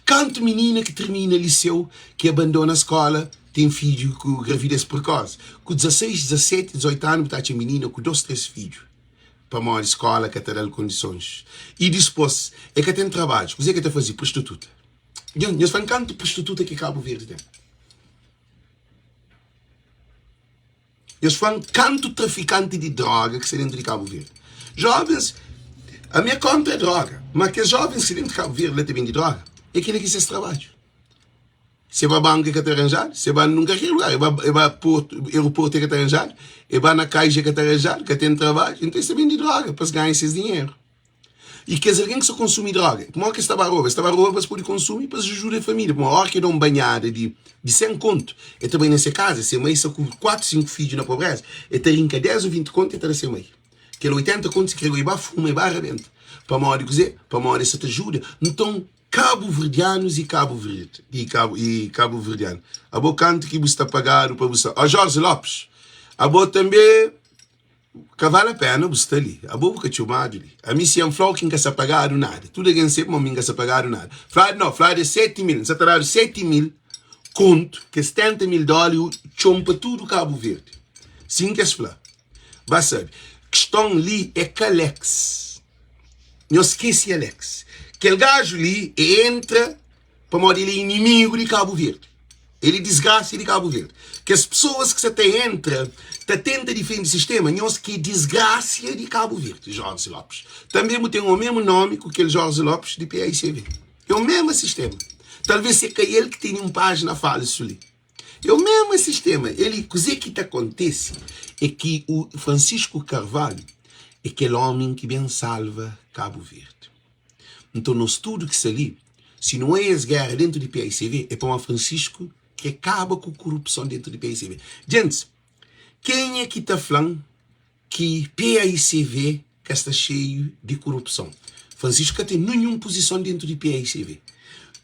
Kantu minina ki tirmina liseu, ki abandona skóla, ten fidju ku gravidez prekosi? Ku 16, 17, 18 anu bu ta atxa minina ku 2, 3 fidju pamodi skóla ka ta da-l kondisons. I dispôs e ka ten trabadju, kuzê ki e ta faze? Prostituta. Nhos fla-m kantu prostituta ki Kabu Verdi ten? Nhos fla-m kantu trafikanti di droga ki sta dentu di Kabu Verdi. Jovens, ami é kontra droga, ma kes jovens ki dentu di Kabu Verdi la ta bende droga, é kila ki ses trabadju. Se ba banku e ka ta ranjadu, se ba nun kalker lugar, e ba e ba portu, aeroportu e ka ta ranjadu, e ba na kaixa e ka ta ranjadu, ka ten trabadju, nton es ta bende droga pa es ganha ses dinheru. I kes algen ki sta konsumi droga, pamodi ki es ta ba roba? Es ta ba roba pa es pode konsumi, pa es ajuda família. Pamodi óras ki el da un banhada di di 100 kontu, el ta bai na se kaza, se mai sta ku 4, 5 fidju na pobréza, el ta rinka 10 ô 20 kontu el ta da se mai. Kel 80 kontu si krê el ba fuma, el ba rabenta. Pamodi kuzê? Pamodi el sta ta ajuda. Nton, kabuverdianus i kabuverdi i kabu i kabuverdianu, abo kantu ki bu sta pagadu pa bu sta. Ó Jorge Lopes, abo tanbê. Ka vale a pena bu sta li. Abo bu ka txomadu li. Ami si N fla-u ki N ka sta pagadu nada. Tudu algen sebe ma mi N ka sta pagadu nada. Fladu no, fladu é 7 mil. N sta ta dadu 7 mil kontu, kes 70 mil dóla i txon pa tudu Kabu Verdi. Sin ki es fla. Ba sabe. Kiston li é ka Alex. Nhos skese Alex. Kel gaju li e entra. Pamodi el é inimigu di Kabu Verdi. El é disgrasa di Kabu Verdi. Kes pesoas ki sa ta entra ta tenta difende sistema, nhos ki é disgrasia di Kabu Verdi. Jorge Lopes. Tanbe bu ten o mesmu nomi ku kel Jorge Lopes di PAICV. É o mesmu sistema. Talvez se ka el ki tene un pajina falsu li. É o mesmu sistema. El, kuze ki ta kontese é ki o Francisco Carvalho é kel omi ki ben salva Kabu Verdi. Nton nos tudu ki sta li, si nu oia es géra dentu di paicv, é pamodi Francisco kre kaba ku kurupson dentu di paicv. Djentis, kenha ki ta fla-m ki paicv ka sta xeiu di kurupson? Francisco ka ten ninhun puzison dentu di paicv.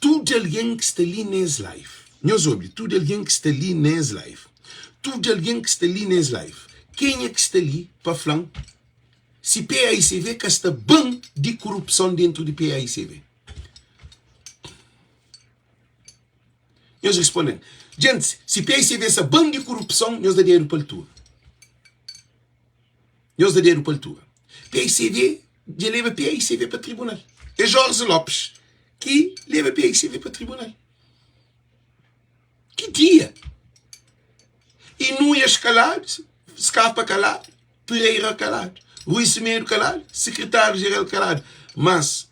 Tudu algen ki sta li nes live, nhos obi, tudu algen ki sta li nes live, tudu algen ki sta li nes live, kenha ki sta li pa fla-m Si paicv ka sta ban di kurupson dentru di paicv? Nhos risponden. Djentis, si paicv sta ban di kurupson, nhos da dedu pa altura. Nhos da dedu pa altura. Paicv dja leba paicv pa tribunal. É Jorge Lopes ki leba paicv pa tribunal. Ki dia? E Nuias kaladu, Scarpa kaladu, Pereira kaladu, Rui Semedo kaladu, Sekretáriu Jeral kaladu. Mas,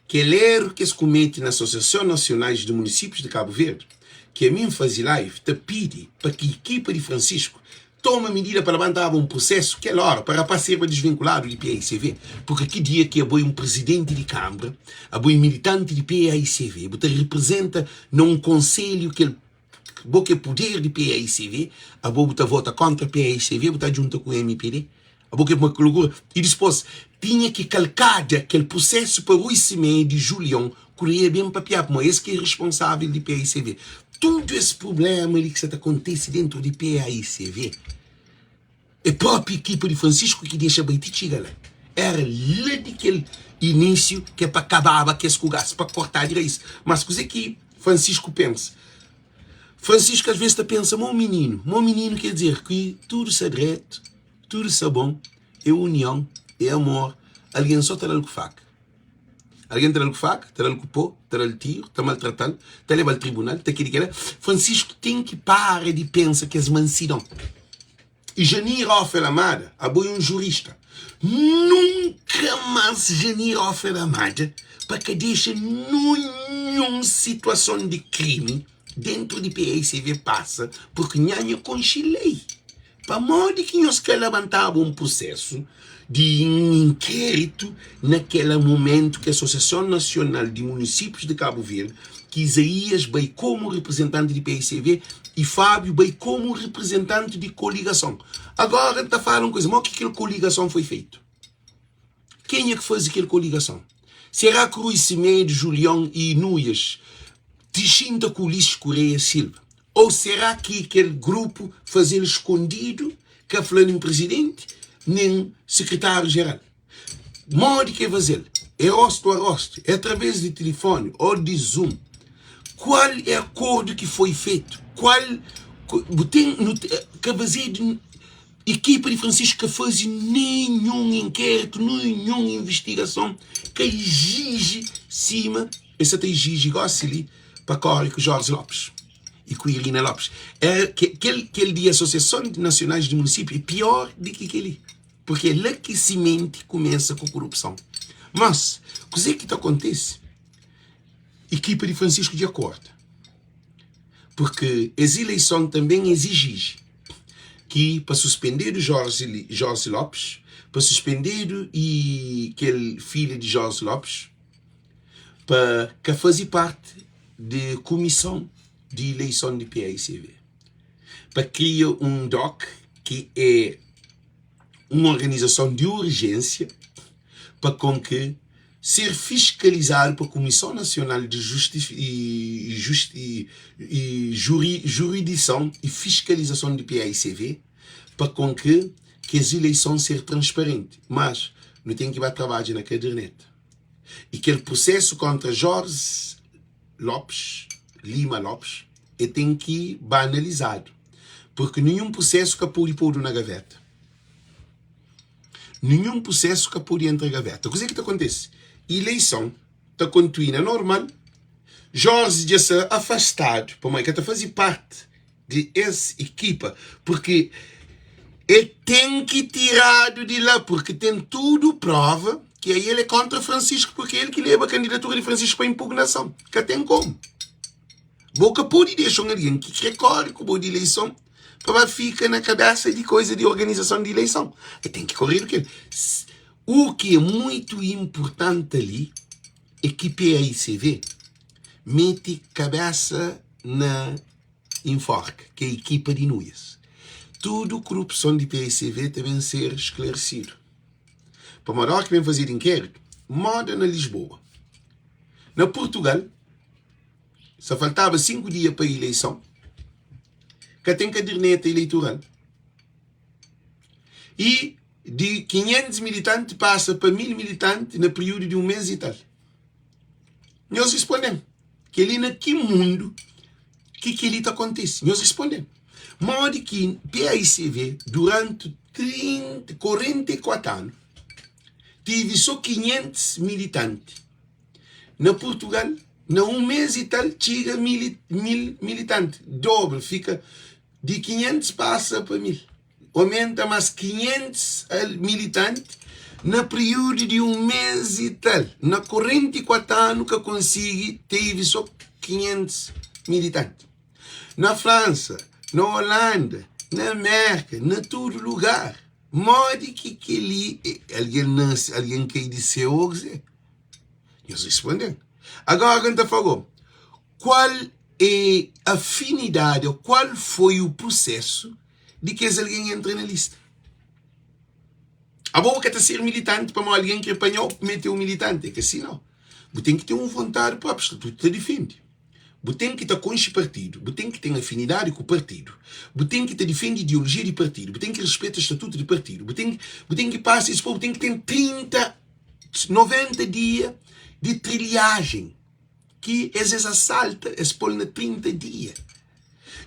kel eru ki es kumete na Asosiason Nasionais di Munisípius di Kabu Verdi, ki ami N faze live ta pidi pa ki ekipa di Francisco toma midida pa labantaba un prusesu kel ora pa rapaz serba desvinkuladu di paicv, purki ki dia ki abo é un prizidenti di kanbra, abo é militanti di paicv, bu ta riprizenta na un konselhu kel bo ki é puder di paicv, abo bu ta vota kontra paicv, bu ta djunta ku mpd, abo ki é uma loucura. I dispos tinha ki kalkada kel prusesu pa Rui Semedo i Julion Correia ben papiá, pamodi es ki é responsável di paicv. Tudu es prublema li ki sa ta kontise dentru di paicv é propi ekipa di Francisco ki dexa bai ti txiga la. Éra la di kel inísiu ki é pa kababa kes ku gas, pa kortá di raís. Mas kuzê ki Francisco pensa? Francisco às vezes ta pensa ma un mininu, ma un mininu quer dizer ki tudu sta dretu, tudu sta bon, é union, é amor, algen só ta da-l ku faka. Algen ta da-l ku faka, ta da-l ku pó, ta da-l tiru, ta maltrata-l, ta leba-l tribunal, ta kel-li, kel-la. Francisco ten ki para di pensa kes mansidon. E Janir Ofer Amada, abo é un jurista. Nunka más Janir Ofer Amada pa ka dexa nunhun situason di krimi dentru di PAICV pasa purki nhanha konxe lei. Pamodi ki nhos ka labantaba un prusesu di inkéritu na kela mumentu ki Asosiason Nasional di Munisípius di Kabu Verdi ki Izaías bai komu reprezentanti di paicv i Fábio bai komu reprezentanti di koligason. Agora N ta fala un kuza, mo ki kel koligason foi feitu? Kenha ki faze kel koligason? Será ki Rui Semedo, Julião i Nuias ti xinta ku Ulisses Correia Silva? Ou será ki kel grupu faze-l skondidu, ka fla nen prizidenti, nen sekretáriu jeral? Modi ki e faze-l? É rostu a rostu? É através di tilifoni ô di Zoom? Kual é akordu ki foi fetu? Kual bu ten nu ka fazedu ekipa di Francisco ka faze nenhun inkéritu, nenhun invistigason ka iziji sima es sa ta iziji gosi li pa kore ku Jorge Lopes i ku Irina Lopes. Era kel kel di Asosiason Nasionais di Munisípiu é pior di ki kel-li. Purki é la ki simenti kumesa ku kurupson. Mas, kuzê ki ta kontise? Ekipa di Francisco dja korda. Purki es ileison tanben iziji ki pa suspendedu Jorge Lopes, pa suspendedu i kel filha di Jorge Lopes, pa ka faze parti di kumison di ileison di paicv. Pa kria un doc ki é un organizason di urjénsia pa kon ki ser fiskalizadu pa Kumison Nasional di Juridison i Fiskalizason di PAICV pa kon ki kes ileison ser transparenti. Mas nu ten ki ba trabadja na kaderneta i kel prusesu kontra Jorge Lopes, Lima Lopes, e ten ki ba analizadu. Purki ninhun prusesu ka pode podu na gaveta. Ninhun prusesu ka pode entra gaveta. Kuzê ki ta kontise? Ileison ta kontuina normal, Jorge dja sta afastadu pamodi ka ta faze parti di es ekipa, purki e ten ki tiradu di la, purki ten tudu prova ki el é kontra Francisco, purki el ki leba kandidatura di Francisco pa inpugnason. Ka ten komu. Bo ka pode dexa un algen ki kre kore ku bo di ileison pa ba fika na kabesa di koiza di organizason di ileison. E ten ki koredu kel. U ki e muitu inpurtanti ali e ki PAICV mete kabesa na inforka, ki e ekipa di Nuias. Tudu kurupson di PAICV ta ben ser sklaresidu. Pamodi ora ki ben fazedu inkéritu, moda na Lisboa, na Purtugal, Sa faltaba 5 dia pa ileison, ka ten kaderneta eleitoral y di 500 militanti pasa pa 1000 militanti na periudu di un mes y tal. Nhos risponde-m, kel-li na ki mundu ki kel-li ta kontise? Nhos risponde-m, modi ki PAICV duranti 30, 44 anu tive so 500 militanti? Na Purtugal, na un mês y tal, txiga 1000 militanti. Dobra, fika di 500 pasa pa 1000. Omenta más 500 militanti na periudu di un mês y tal. Na 44 anu ka konsigi teve so 500 militanti. Na Fransa, na Olanda, na Mérka, na tudu lugar. Modi ki kel-li algen nase, algen kai di séu ô kuzê? Nhos responde-m. Agora N ta fla-bo, kual é afinidadi ô kual foi o prusésu di kes algen entra na lista? Abo bu ka ta ser militanti pamodi algen kre panha-u mete-u militanti. É ka si nau. Bu ten ki ten un vontadi própi, statutu ta difende. Bu ten ki ta konxe partidu, bu ten ki ten afinidadi ku partidu, bu ten ki ta difende ideolojia di partidu, bu ten ki rispeta statutu di partidu, bu ten bu ten ki pasa es bu ten ki ten 30, 90 dia di trilhajen ki es es asalta es pol na 30 dia.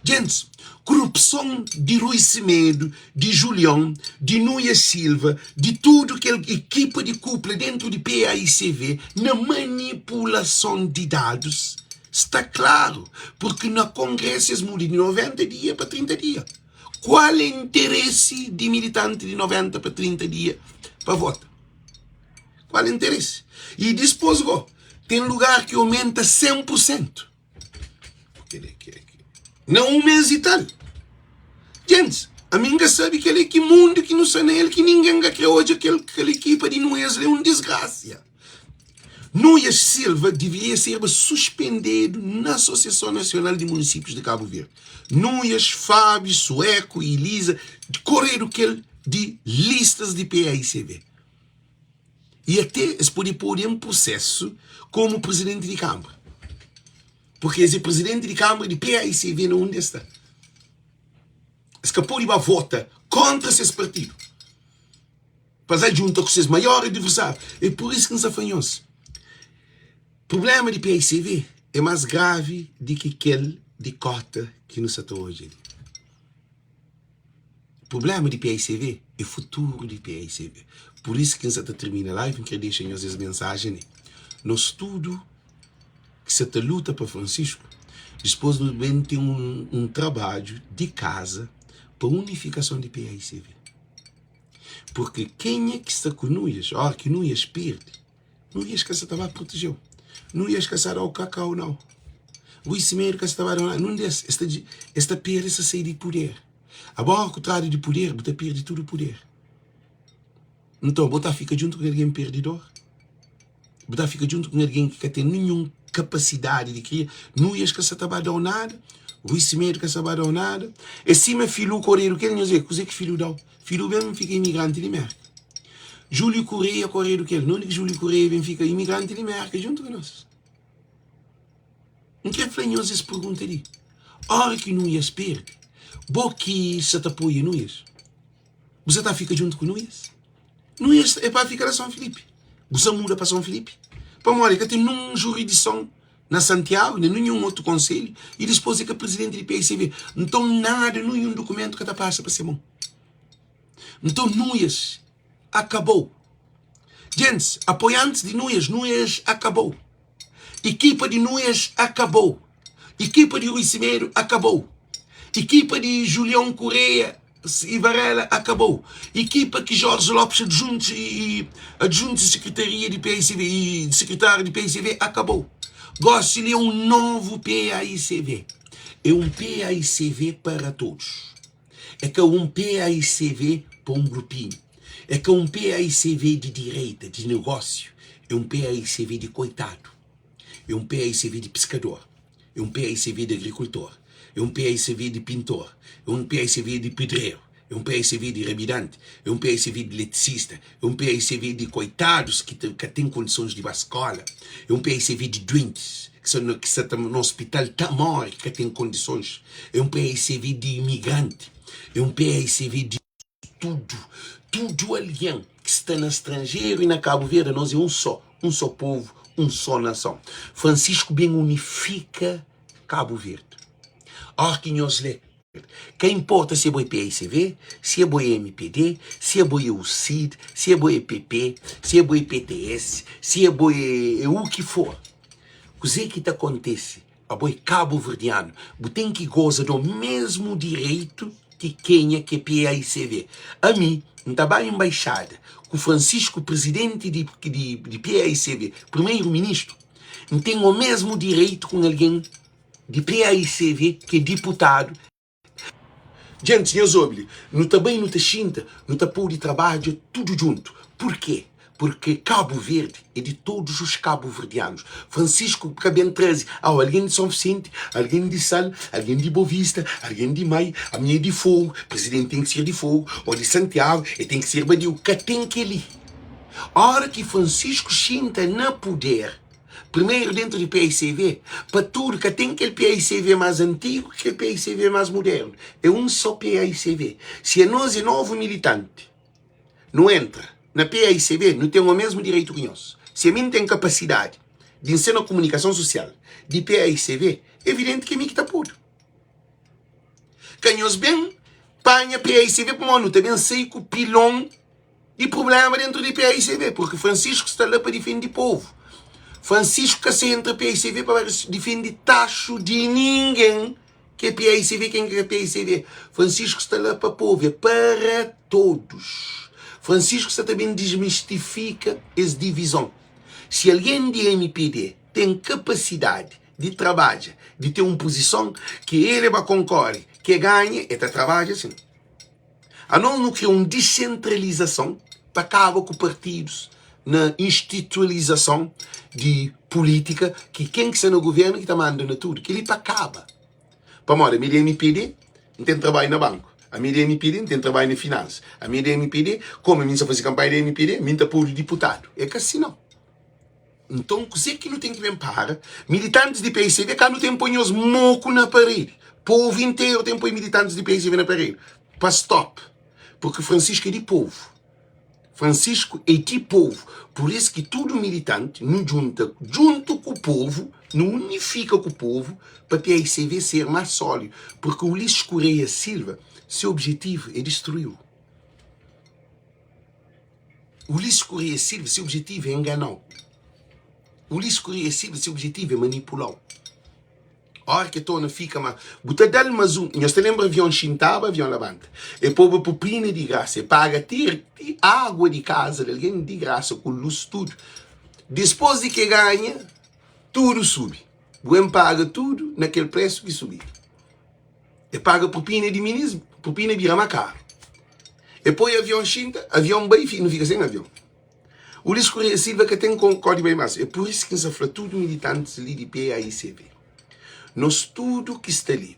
Djentis, kurupson di Rui Semedo, di Julion, di Nuia Silva, di tudu kel ekipa di kupla dentu di PAICV na manipulason di dadus sta klaru, purki na kongresu es muda di 90 dia pa 30 dia. Kual é interesi di militanti di 90 pa 30 dia pa vota? Kual é interesi? I dispos go, ten lugar ki omenta 100 pur sentu. Na un mês i tal. Gentis, ami N ka sabe kel é ki mundu ki nu sta na el ki ningen ka kre odja kel kel ekipa di Nunes la é un disgrasia. Nuias Silva deveria serba suspendedu na Asosiason Nasional di Munisípius di Kabu Verdi. Nuias, Fábio, Sueco i Elisa koredu kel di listas di PAICV. I até es pode podu en prusesu komu prizidenti di kanbra. Purki es é prizidenti di kanbra di PAICV na undi es sta. Es ka pode ba vota kontra ses partidu. Pa es djunta ku ses maior adversáriu. É pur isu ki N sta fla nhos, prublema di PAICV é más gravi di ki kel di kota ki nu sta ta odja li. Prublema di PAICV é futuru di PAICV. Pur isu ki N sa ta tirmina live, N kre dexa nhos es mensajen li. Nos tudu ki sa ta luta pa Francisco, dispos nu ben ten un trabadju di kaza pa unifikason di PAICV. Purki kenha ki sta ku Nuias, ora ki Nuias pirdi, Nuias ka sa ta ba protejeu. Nuias ka sa dau kakau nau. Rui Semedo ka sa ta ba dau nada. Nun des, es ta es ta perde, es ta sai di puder. Abo ora ku tradu di puder, bu ta perde tudu puder. Nton, bo ta fika djuntu ku un algen perdidor? Bu ta fika djuntu ku un algen ki ka ten ninhun kapasidadi di kria? Nuias ka sa ta ba dau nada. Rui Semedo ka sa ba dau nada. É sima Filu koredu kel nhos vê. Kuzê ki Filu dau? Filu ben fika imigranti di Merka. Júlio Correia koredu ku el. Nunde ki Júlio Correia ben fika imigranti di Merka djuntu ku nos? N kre fla nhos es pergunta li. Ora ki Nuias perde, bo ki sa ta apoia Nuias, bu sa ta fika djuntu ku Nuias? Nuias é pa fika na Son Filipe. Bu sa muda pa Son Filipe? Pamodi ka ten nun juridison na Santiagu, nen ninhun otu konselhu, i dispos é ka prizidenti di PICV. Nton nada, ninhun dukumentu ka ta pasa pa se mon. Nton Nuias akabou. Gentis, apoiantis di Nuias, Nuias akabou. Ekipa di Nuias akabou. Ekipa di Rui Semedo akabou. Ekipa di Julião Correia e Varela akabou. Ekipa ki Jorge Lopes adjuntu e adjuntu di sekretaria di PAICV e sekretáriu di PAICV akabou. Gosi li é um novu PAICV. É um PAICV para todos. É ka um PAICV pa um grupinhu. É ka um PAICV di direita, di negósiu. É um PAICV di koitadu. É um PAICV di piskador. É um PAICV di agrikultor. É um PAICV di pintor. É um PAICV di pedreru. É um PAICV di rabidanti. É um PAICV di eletricista. É um PAICV di koitadus ki ka ten kondisons di ba skola. É um PAICV di duentis ki sta ki sta ta na ospital ta more ki ka ten kondisons. É um PAICV di imigranti. É um PAICV di tudu, tudu algen ki sta na stranjeru i na Kabu Verdi, anos é un só, un só povu, un só nason. Francisco ben unifika Kabu Verdi. Óra ki nhos lé, ka inporta si abo é paicv, si abo é mpd, si abo é ucid, si abo é pp, si abo é pts, si abo é u ki for, kuzê ki ta kontese? Abo é kabuverdianu, bu ten ki goza do mesmu direitu ki kenha ki é PAICV. Ami, N ta ba enbaixada ku Francisco, prizidenti di di PAICV, primeru ministru, N ten o mesmu direitu ku un algen di PAICV ki é diputadu. Djentis, nhos obi li, nu ta bai, nu ta xinta, nu ta pode trabadja tudu djuntu. Purkê? Purkê Kabu Verdi é di todos os kabuverdianus. Francisco ka ben traze, au, algen di Son Visenti, algen di Sal, algen di Bovista, algen di Mai, ami é di Fogu, prizidenti ten ki ser di Fogu, ô di Santiagu, el ten ki ser badiu. Ka ten kel-li. Óra ki Francisco xinta na puder. Primeru dentu di paicv, pa tudu, ka ten kel paicv más antigu ki kel paicv más mudernu. É un só paicv. Si anos é novu militanti, nu entra na paicv, nu ten omesmu direitu ki nhos. Si ami N ten kapasidadi di N sta na kumunikason susial di paicv, é evidenti ki é mi ki ta podu. Ka nhos ben panha paicv pamodi nu ta ben sai ku pilon. di prublema dentru di paicv, purki Francisco sta la pa difendi povu. Francisco ka sa entra paicv pa ba difendi taxu di ningen ki é paicv, ken ki ka paicv. Francisco sta la pa povu, é para todos. Francisco sta ta ben dismistifika es divizon. Si algen di mpd ten kapasidadi di trabadja, di ten un puzison ki el e ba konkore, ki e ganha, e ta trabadja sin. Anos nu kre un disentralizason pa kaba ku partidus na institualizason di pulítika ki ken ki sta na guvernu ki ta manda na tudu. Kel-li pa kaba. Pamodi ami di mpd N ten trabadju na banku, ami di mpd N ten trabadju na finansa, ami di mpd komu ami N sta faze kanpanha di mpd mi N ta podu diputadu. É ka si nau. Nton, kuzê ki nu ten ki ben para? Militantis di PICV, ka nu ten poi nhos moku na paredi. Povu interu ten poi militantis di PICV na paredi. Pa stop. Porque Francisco é di povu. Francisco é di povu. Por isso ki tudu militanti nu djunta djuntu ku povu, nu unifika ku povu pa PICV ser más sólidu. Porque Ulisses Correia Silva, se objetivu é destruiu. Ulisses Correia Silva, se objetivu é engana-u. Ulisses Correia Silva, se objetivu é manipula-u. Óra ki torna fika ma bu ta da-l más un. Nhos ta lenbra avion xintaba, avion labanta. E poba propina di grasa, e paga ti ti água di kaza di algen di grasa ku lus tudu. Dispôs di ki e ganha, tudu subi. Bu ben paga tudu na kel présu ki subidu. E paga propina di minis, propina bira ma karu. E poi avion xinta, avion bai, nu fika sen avion. Ulisses Correia Silva ka ten kodi bai mas. É pur isu ki N sa fla tudu militantis li di PAICV, nos tudu ki sta li,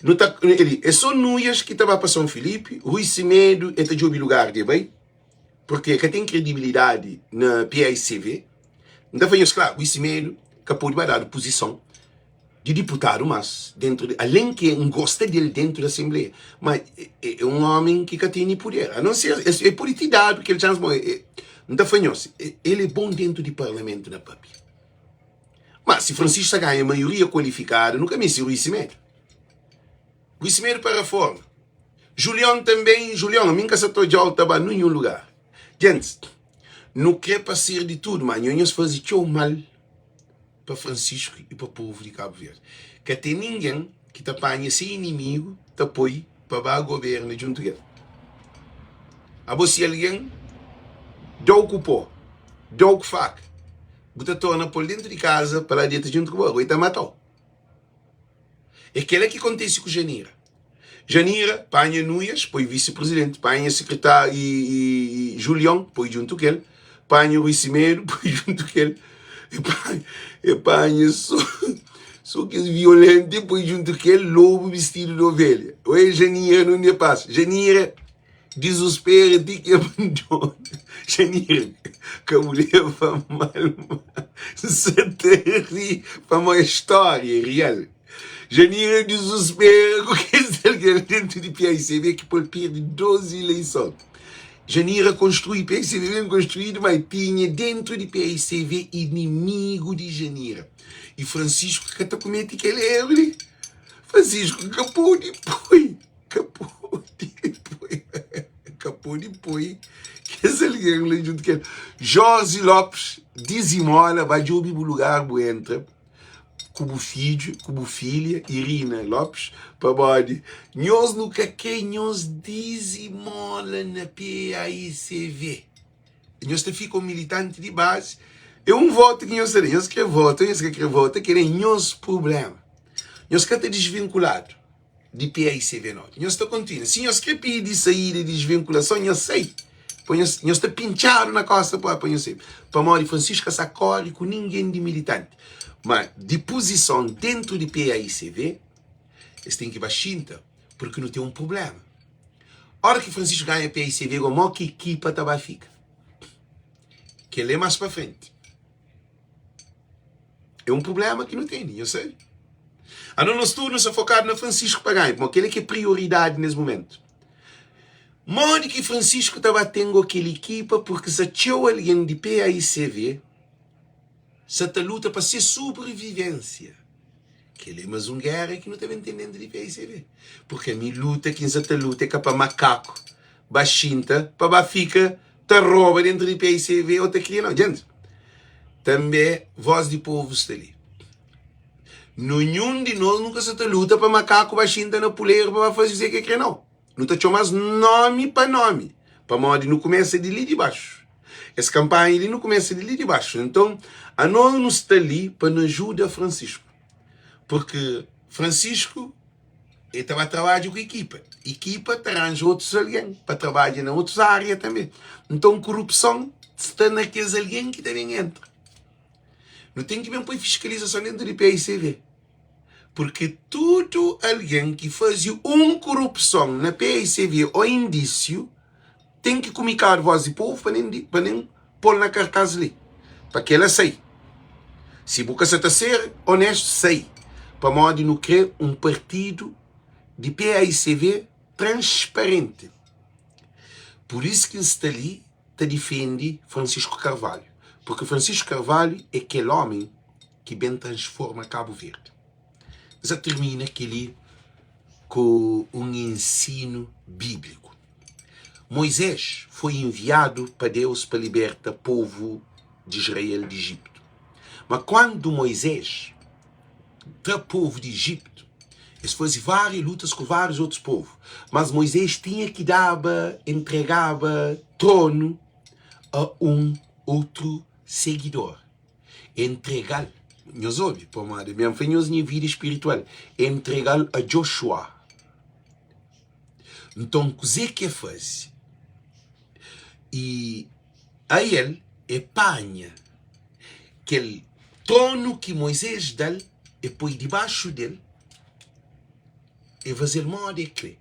nu ta, li é so Nuias ki ta ba pa São Filipe, Rui Semedo e ta djobe lugar di e bai, purke e ka ten kredibilidadi na PAICV. N ta fla nhos klaru, Rui Semedo ka pode ba dadu puzison di diputadu mas dentru di alen ki N gosta del dentru di asenbleia ma é un omi ki ka tene puder a non ser e pode ti dadu kel chance ma N ta fla nhos el é bon dentru di parlamentu na papia ma si Francisco ta ganha maioria kualifikadu nu ka meste Rui Semedo Rui Semedo pa reforma Julion tanbe Julion ami N ka sa ta odjau ta ba ninhun lugar djentis nu kre pa ser di tudu ma nho nhos faze txeu mal. pa Francisco i pa povu di Cabo Verde. Ka ten ningen ki ta panha se inimigu ta poi pa ba goberna djuntu ku el. Abo si algen dau ku po, dau ku faka, bu ta torna pol dentu di kaza pa la deta djuntu ku bo, abo e ta matau. É kela ki kontise ku Janira. Janira panha Nuias, poi visi-prizidenti, panha sekretáriu i, i Julion, poi djuntu ku el, panha Rui Simedo, poi djuntu ku el, e panha, e panha so, so kes violenti, poi djuntu ku el, lobu bistidu di ovelha. Oi, Janira, nunde e pasa? Janira dizuspera ti ki abandona. Janira, ka bu leva mal, ma N sa ta ri pamodi é stória real. Janira dizuspera ku kes algen dentu di PICB ki pô-l perde 12 ileison. Janira konstrui PICB ben konstruídu, ma tinha dentu di PICB inimigu di Janira. I Francisco ka ta kumete kel eru li. Francisco ka pode poi, ka pode poi, ka pode poi kes algen la djuntu ku el. Josi Lopes dizimola, ba djobe bu lugar bu entra. ku bu fidju ku bu filha Irina Lopes pamodi nhos nu ka kre nhos dizimola na PAICV nhos ta fika un militanti di bazi é un votu ki nhos ta da nhos kre vota nhos ka kre vota kel é nhos prublema nhos ka ta disvinkuladu di PAICV Norte. Nhos ta kontinua. Si nhos kre pidi saída di desvinkulason, nhos sai. Pa nhos, nhos ta pintxadu na kosta pa, pa nhos sai. Pamodi Francisco ka sa kore ku ningen di militanti. Ma di puzison dentru di PAICV, es ten ki ba xinta, purki nu ten un prublema. Ora ki Francisco ganha PAICV, go mo ki ekipa ta ba fika? Kel é mas pa frenti. É un prubléma ki nu tene, nhos sabe. Ano nos tudu nu sta fokadu na Francisco pa ganha, pamodi kel-li ki é prioridadi nes mumentu. Modi ki Francisco ta ba ten go kel ekipa purki sa txeu algen di PAICV sa ta luta pa se sobrevivênsia. Kel-li é más un géra ki nu ta ben ten déntu di PAICV. Purki ami luta ki N sa ta luta é ka pa makaku ba xinta pa ba fika ta roba déntu di PAICV ô ta kria nau. Djenti, tanbe vós di povu sta li. Ninhun di nos nu ka sa ta luta pa makaku ba xinta na puleru pa ba faze kuzê ki el kre nau. Nu ta txoma-s nómi pa nómi, pamodi nu kumesa di li di baxu. Es kanpanha li nu kumesa di li di baxu. Nton, anos nu sta li pa nu ajuda Francisco. Purki Francisco e ta ba trabadja ku ekipa, ekipa ta ranja otus algen pa trabadja na otus ária tanbe. Nton, korupson sta na kes algen ki ta ben entra. Nu ten ki ben poi fiskalizason dentu di paicv. Purki tudu algen ki faze un kurupson na paicv o indísiu ten ki kumikadu vós di povu pa nen pa nen pol na kartás li pa kela sai. Si bu ka sa ta ser onestu sai pamodi nu kre un partidu di paicv transparenti. Pur isu ki N sta li ta difende Francisco Carvalho purki Francisco Carvalho é kel omi ki ben transforma Kabu Verdi. N sa tirmina kel-li ku un ensinu bíbliku. Moizés foi enviadu pa Deus pa liberta povu di Israel di Ijiptu. Ma kandu Moizés tra povu di Ijiptu, es faze várias lutas ku várius otus povu, mas Moizés tinha ki daba, entregaba tronu a un utru segidor. E ntrega-l, nhos obi, pamodi mi N fla nhos nha vida spiritual, e ntrega-l a Joshua. Nton, kuzê ki e faze? I a el e panha kel tronu ki Moizés da-l, e poi dibaxu del, e faze-l modi e kre.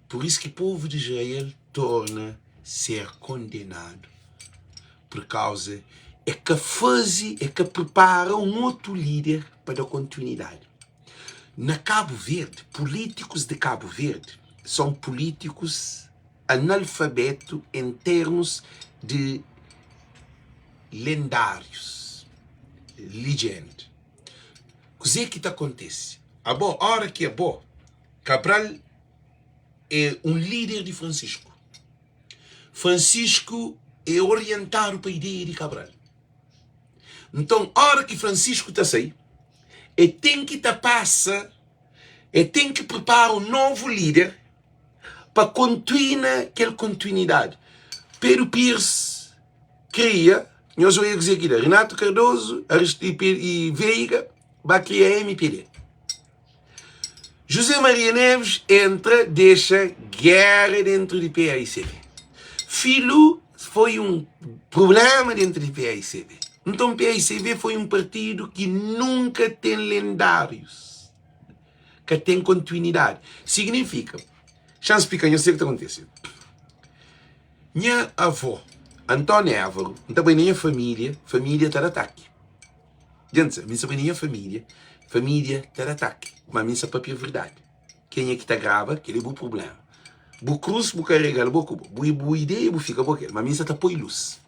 Pur isu ki povu di Israel torna ser kondenadu. Pur kauza e ka faze, e ka pripara un otu lider pa da kontinuidadi. Na Kabu Verdi, pulitikus di Kabu Verdi son pulitikus analfabetu en termus di lendarius, legend. Kuze ki ta kontese? Abo, ora ki abo, Cabral e un lider di Francisco. Francisco é orientadu pa ideia di Cabral. Nton, óra ki Francisco ta sai, e ten ki ta pasa, e ten ki pripara un novu líder pa kontuina kel kontinuidadi. Pedro Pires kria, nhos oia kuzê ki da, Renato Cardoso i Veiga ba kria MPD. José Maria Neves entra dexa guerra dentro di PAICV. Filu foi um problema dentro di PAICV. Nton PAICV foi um partido ki nunka ten lendárius, ka ten kontinuidadi. Significa, xa-m splika nhos kuzê ki ta kontise. Nha avó, António Évaro, N ta bai na nha família, família ta da ataki. Djent sa, mi sa bai na nha família, família ta da ataki, ma mi sa papia verdadi. Kenha ki ta graba, kel é bu prubléma. Bu krus bu karegal bo ku bo, bu bu ideia bu fika bo kel, ma mi sa ta poi lus.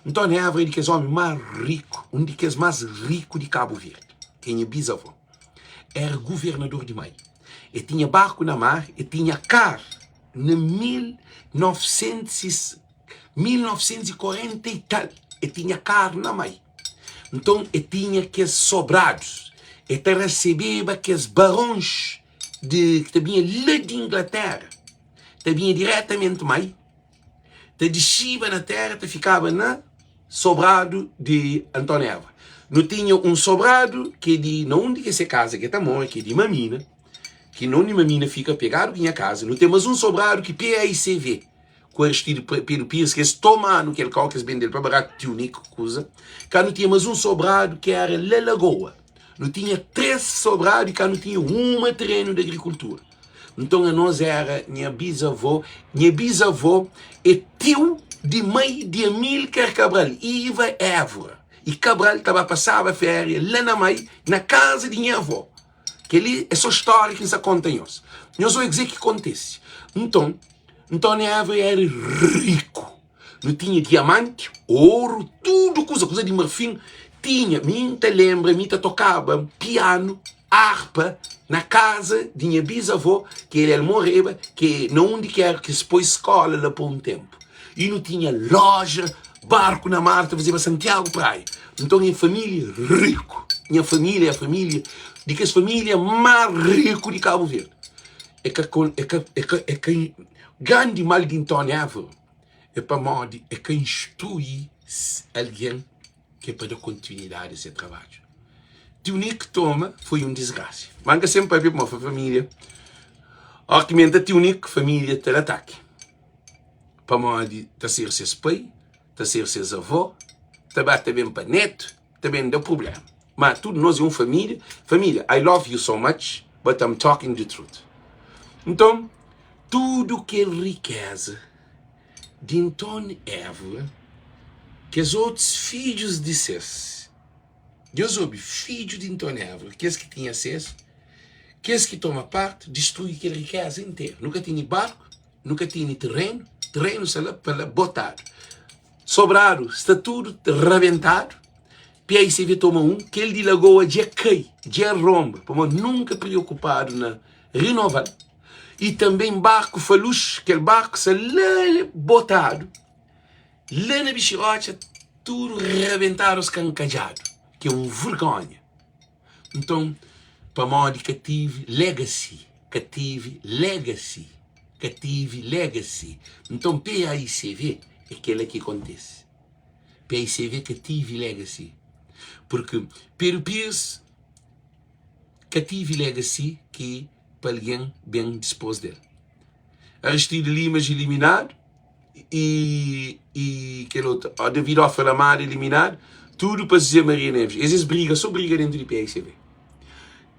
Nton Évora é di kes ómi más riku, un di kes más riku di Kabu Verdi, ki é nha bizavó. Éra governador di Mai. E tinha barku na mar, e tinha kar na 1900 1940 i tal, e tinha kar na Mai. Nton, e tinha kes sobradus. E ta rasebeba kes barons di, ki ta binha la di Inglatéra, ta binha diretamenti mai, ta dixiba na téra, ta fikaba na sobradu di António Évora. Nu tinha un sobradu ki é di, na undi ki é se kaza ki e ta mora, ki é di Mamina, ki na undi Mamina fika pegadu ku nha kaza. Nu ten mas un sobradu ki PAICV. ku Aristide Pedro Pires, ki es toma-nu kel kau, ki es bende-l pa baratu, tiu Nico kuza. Ka nu tinha mas un sobradu ki era la Lagoa. Nu tinha 3 sobradu i ka nu tinha uma terenu di agrikultura. Nton anos era nha bizavô, nha bizavô é tiu di mai di Amílcar Cabral, Iva Évora. I Kabral ta ba pasaba féria la na Mai, na kaza di nha avó. Kel-li é sô stória ki N sta konta nhos. Nhos odja kuzê ki kontise. Nton, Ntóni Évora éra riku. Nu tinha diamanti, oru, tudu kuza, kuza di marfin tinha. Mi N ta lenbra, mi ta tokaba pianu, arpa na kaza di nha bizavó, ki el el moreba, ki na undi ki éra ki es poi skóla la pa un ténpu. I nu tinha lója, barku na mar ta fazeba Santiagu Praia. Nton é família riku. Nha família é família di kes família más riku di Kabu Verdi. É ka é ka é ka é ka grandi mal di Ntoni Évora é pamodi é ka instrui algen ki é pa da kontinuidadi a se trabadju. Tiu Nick toma foi un disgrasia. Má N ka sen pabia pamodi família óki menta Tiu Nick família ta da ataki. Pamodi ta ser ses pai, ta ser ses avó, ta ba ta ben pa netu, ta ben da prubléma. Má tudu nos é un família. Família, I love you so much, but I'm talking the truth. Nton, tudu kel rikéza di Nton Évora, kes otus fidjus di ses, Nhos obi, fidju di Nton Évora, kes ki tinha ses, kes ki toma parti, distrui kel rikéza interu. Nu ka tene barku, Nu ka tene terenu, terenu sta la pa la botadu. Sobradu sta tudu rabentadu. PICV toma un, kel di Lagoa dja kai, dja ronba, pamodi nunka preokupadu na rinoval. I tanben barku Falux, kel barku sta la botadu, la na Bixirotxa, tudu rabentadu, skankadjadu, ki é un vergonha. Nton, pamodi ka tive legacy, ka tive legacy, ka tive legacy. Nton, PAICV é kela ki kontese. PAICV ka tive legacy. Porque Pedro Pires ka tive legacy ki pa algen ben dispôs del. Aristide Limas eliminadu i i kel otu ó David Ofer Amado eliminadu tudu pa José Maria Neves es es briga so briga dentu di PICV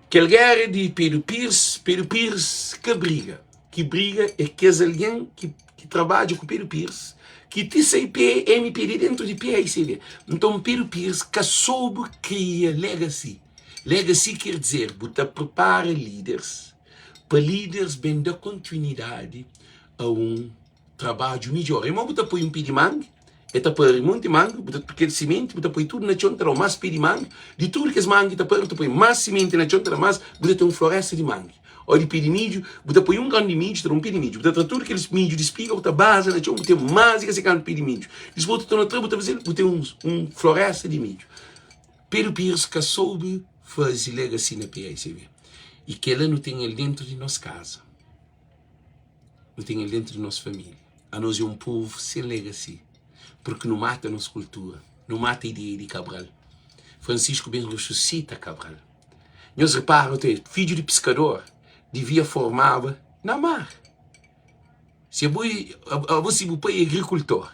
kel gera di Pedro Pires Pedro Pires ka briga ki briga é kes algen ki ki trabadja ku Pedro Pires ki ti sai PMPD dentu di PICV nton Pedro Pires ka soube kria legacy legacy ker dizer bu ta prepara líderes pa líderes ben da kontinuidadi a un trabadju midjor. Irmon, bu ta poi un pé di mangi, el ta pari monti mangi, bu ta kel simenti, bu ta poi tudu na txon, ta da-u más pé di mangi. Di tudu kes mangi ki ta pari, bu ta poi más simenti na txon, ta da más, bu ta ten un floresta di mangi. Ô di pé di midju, bu ta poi un gran di midju, ta da un pé di midju. Bu ta tra tudu kel midju di spiga, bu ta baza na txon, bu ten más di ki se kantu pé di midju. Dipôs bu ta torna tra, bu ta faze-l, bu ten un floresta di midju. Pedro Pires ka soube faze legacy na PICV. I kel-la nu ten el dentu di nos kaza. Nu ten el dentu di nos família. Anos é un povu sen legacy, purki nu mata nos kultura, nu mata ideia di Cabral. Francisco ben resusita Cabral. Nhos repara otu vez, fidju di piskador divia formaba na mar. Si abo, abo si bu pai é agrikultor,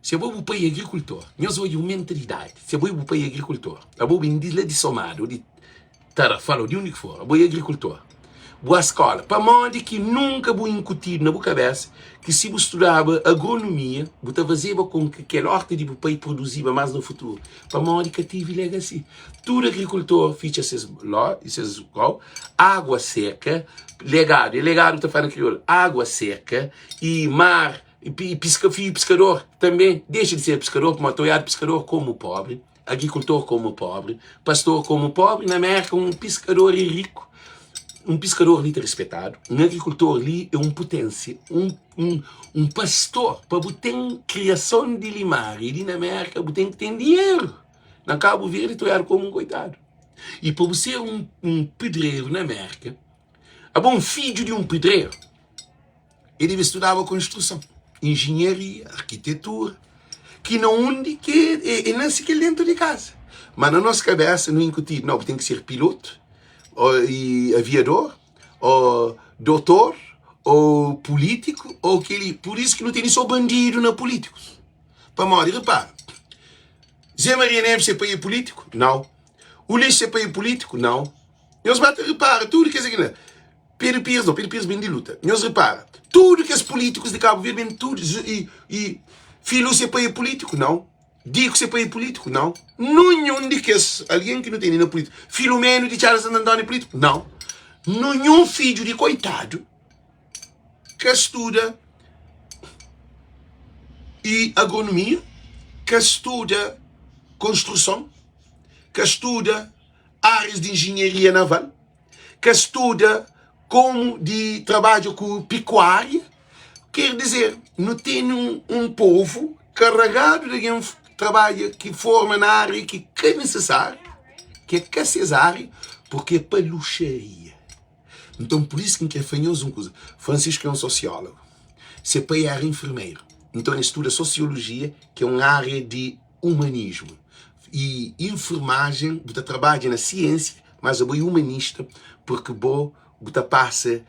Si abo bu pai é agrikultor, nhos odja un mentalidadi. Si abo bu pai é agrikultor, abo ben di la di Somada ô di Tarrafal ô di undi ki for, abo é agrikultor, bu a skola, pamodi ki nunka bu inkutidu na bu kabesa ki si bu studaba agronomia bu ta fazeba kon ki kel orta di bu pai produziba más na futuru? Pamodi ka tivi legasi. Tudu agrikultor fitxa ses lo, ses kau, água seka, legadu, é legadu ki ta fla na kriolu, água seka i mar I piska, fidju piskador tanbe dexa di ser piskador, pamodi ta oiadu piskador komu pobri, agrikultor komu pobri, pastor komu pobri. Na Mérka un piskador é riku, un piskador li ta rispetadu, un agrikultor li é un puténsia, un, un, un pastor. Pa bu ten kriason di limária li na Mérka bu ten ki ten dinheru. Na Kabu Verdi ta oiadu komu un koitadu. I pa bu ser un, un pedreru na Mérka, abo un fidju di un pedreru, E debe studaba konstruson, injinharia, arkitetura, ki na undi ki e, e nase kel dentu di kaza. Ma na nos kabesa nu inkutidu, no, bu ten ki ser pilotu, o i aviador, o dotor, o pulítiku, o keli. Pur isu ki nu tene so bandidu na pulítikus. Pamodi, repara, Zé Maria Neves se pai é pulítiku? Nau. Ulisses se pai é pulítiku? Nau. Nhos ba ta repara tudu kes ki la. Pedro Pires não, Pedro Pires ben di luta. Nhos repara, tudu kes políticos di Cabo Verde ben tudu i, i Filho se pai é político? Não. Di ku se pai é pulítiku? Nau. Nunhun di kes algen ki nu tene na pulítiku. Filomenu di Txada Santu Antóniu é pulítiku? Nau. Nunhun fidju di koitadu ka studa i agronomia, ka studa konstruson, ka studa árias di enjenharia naval, ka studa komu di trabadja ku pikuária. Ker dizer, nu tene un, un povu karagadu di algen trabadja ki forma na ária ki ka nisisáriu, ki é ka ses ária, purki é pa luxaria. Nton, pur isu ki N kre fla nhos un kuza, Francisco é un sosiólogu, se pai éra enfermeru, nton el studa sosiolojia, ki é un ária di umanismu i enfermajen. Bu ta trabadja na siênsia, mas abo é umanista, purki bo bu ta pasa,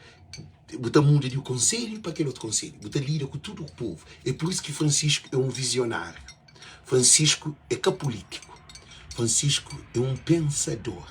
bu ta muda di un konselhu pa kel otu konselhu, bu ta lida ku tudu povu. É pur isu ki Francisco é un vizionáriu. Francisco é ka pulítiku, Francisco é un pensador.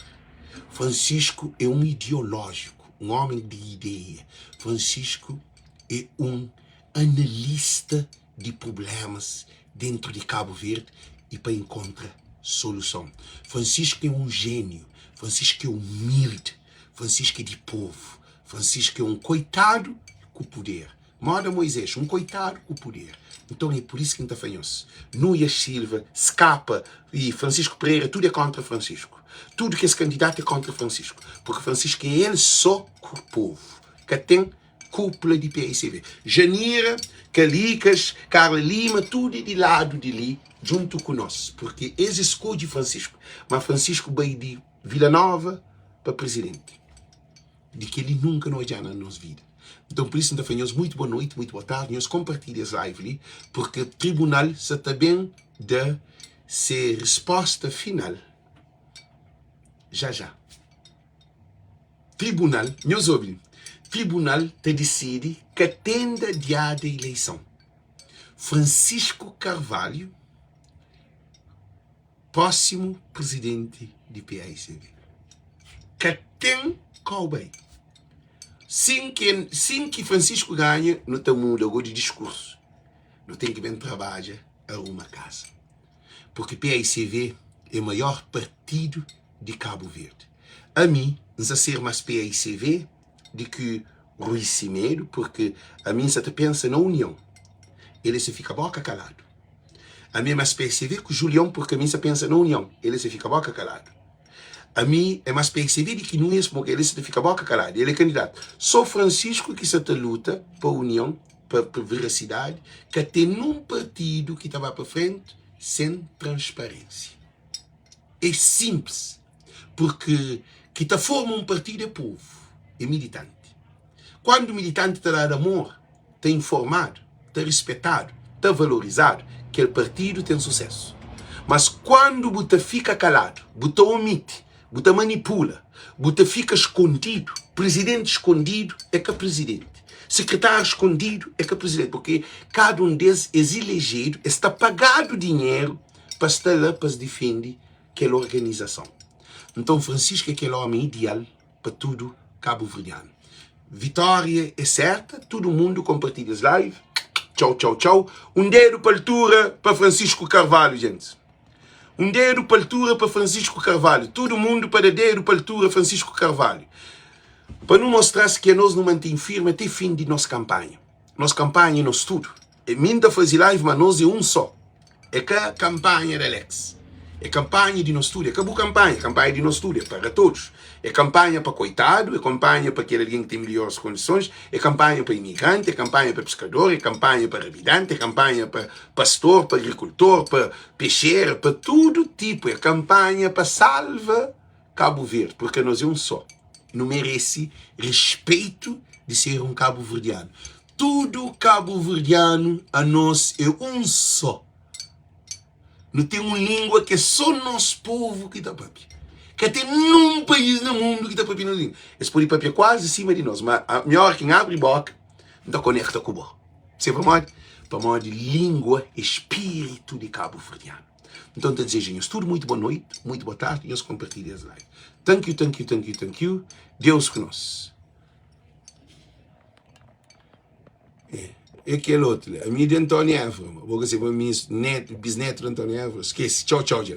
Francisco é un ideológico, un homem de ideia. Francisco é un analista di problemas dentro di Cabo Verde e pa encontra soluson. Francisco é un gênio, Francisco é humilde, Francisco é di povo, Francisco é un coitado ku poder. Moda Moisés, un koitadu ku puder. Nton é pur isu ki N ta fla nhos, Nuias Silva, Skapa i Francisco Pereira, tudu é kóntra Francisco. Tudu kes kandidatu é kóntra Francisco. Purki Francisco é el sô ku povu. Ka ten kúpula di PICV. Janira, Kalikas, Carla Lima, tudu é di ladu di li djuntu ku nos. Purki es skodje Francisco. Má Francisco bai di Vila Nova pa prizidenti. Di kel-li nunka nu odja na nos vida. Nton, pur isu, N ta fla nhos muitu boa noiti, muitu boa tardi. Nhos konpartilha es live li, purki tribunal sa ta ben da se respósta final já já. Tribunal, nhos obi li, tribunal ta disidi ka tenda adiada ileison. Francisco Carvalho. Prósimu prizidenti di paicv ka ten kau bai. Sin ki sin ki Francisco ganha nu ta muda go di diskursu. Nu ten ki ben trabadja aruma kasa. Purki paicv é maior partidu di Kabu Verdi. Ami N sa ser mas paicv di ki Rui Simedo purki ami N sa ta pensa na union. El e sa fika boka kaladu. Ami é mas PSV ku Julião porque ami sa pensa na união. Ele sa fica boca calado. Ami é mas PSV di ki Nunes porque ele sa ta fica boca calado. Ele é candidato. Só Francisco ki sa ta luta pa união, pa, pa veracidade, ka tem num partido ki ta ba pa frente sem transparência. É simples. Porque ki ta forma um partido é povo, é militante. Quando militante ta dadu amor, ta informadu, ta rispetadu, ta valorizadu, kel partidu ten susésu. Mas kuandu bu ta fika kaladu, bu ta omiti, bu ta manipula, bu ta fika skondidu, prizidenti skondidu é ka prizidenti, sekretáriu skondidu é ka prizidenti, purki kada un des es ilejedu, es ta pagadu dinheru pa sta la pa es difende kel organizason. Nton Francisco é kel ómi ideal pa tudu kabuverdianu. Vitória é serta, tudu mundu konpartilha es live. Txau, txau, txau. Un dedu pa altura pa Francisco Carvalho, gentis. Un dedu pa altura pa Francisco Carvalho. Tudu mundu pa da dedu pa altura Francisco Carvalho. Pa nu mostra-s ki anos nu mantém firme até fim di nos kanpanha. Nos kanpanha é nos tudu. E mi N ta faze live ma nos é un só. É ka kanpanha di Alex. É kanpanha di nos tudu. É ka bu kanpanha, é kanpanha di nos tudu. É para todos. É kanpanha pa koitadu, é kanpanha pa kel algen ki ten melhores kondisons, é kanpanha pa imigranti, é kanpanha pa piskador, é kanpanha pa rabidanti, é kanpanha pa pastor, pa agrikultor, pa pexera, pa tudu tipu. É kanpanha pa salva Kabu Verdi, purke nos é un só. Nu merese respeito di ser un kabuverdianu. Tudu kabuverdianu anos é un só. Nu ten un língua ki é só nos povu ki ta papia. Ka ten nun país na mundu ki ta papia nos língua. Es pode papia kuazi sima di nos, ma mi óra ki N abri boka, N ta konekta ku bo. Sabe pamodi? Pamodi língua é spiritu di kabuverdianu. Nton, N ta dizeja nhos tudu muitu boa noiti, muitu boa tardi. Nhos konpartilha es live. Thank you, thank you, thank you, thank you. Deus ku nos. É kel otu la. Ami é di António Évora. Bo ka sebe, ami é netu, bisnetu di António Évora. Skese. Txau, txau, dja.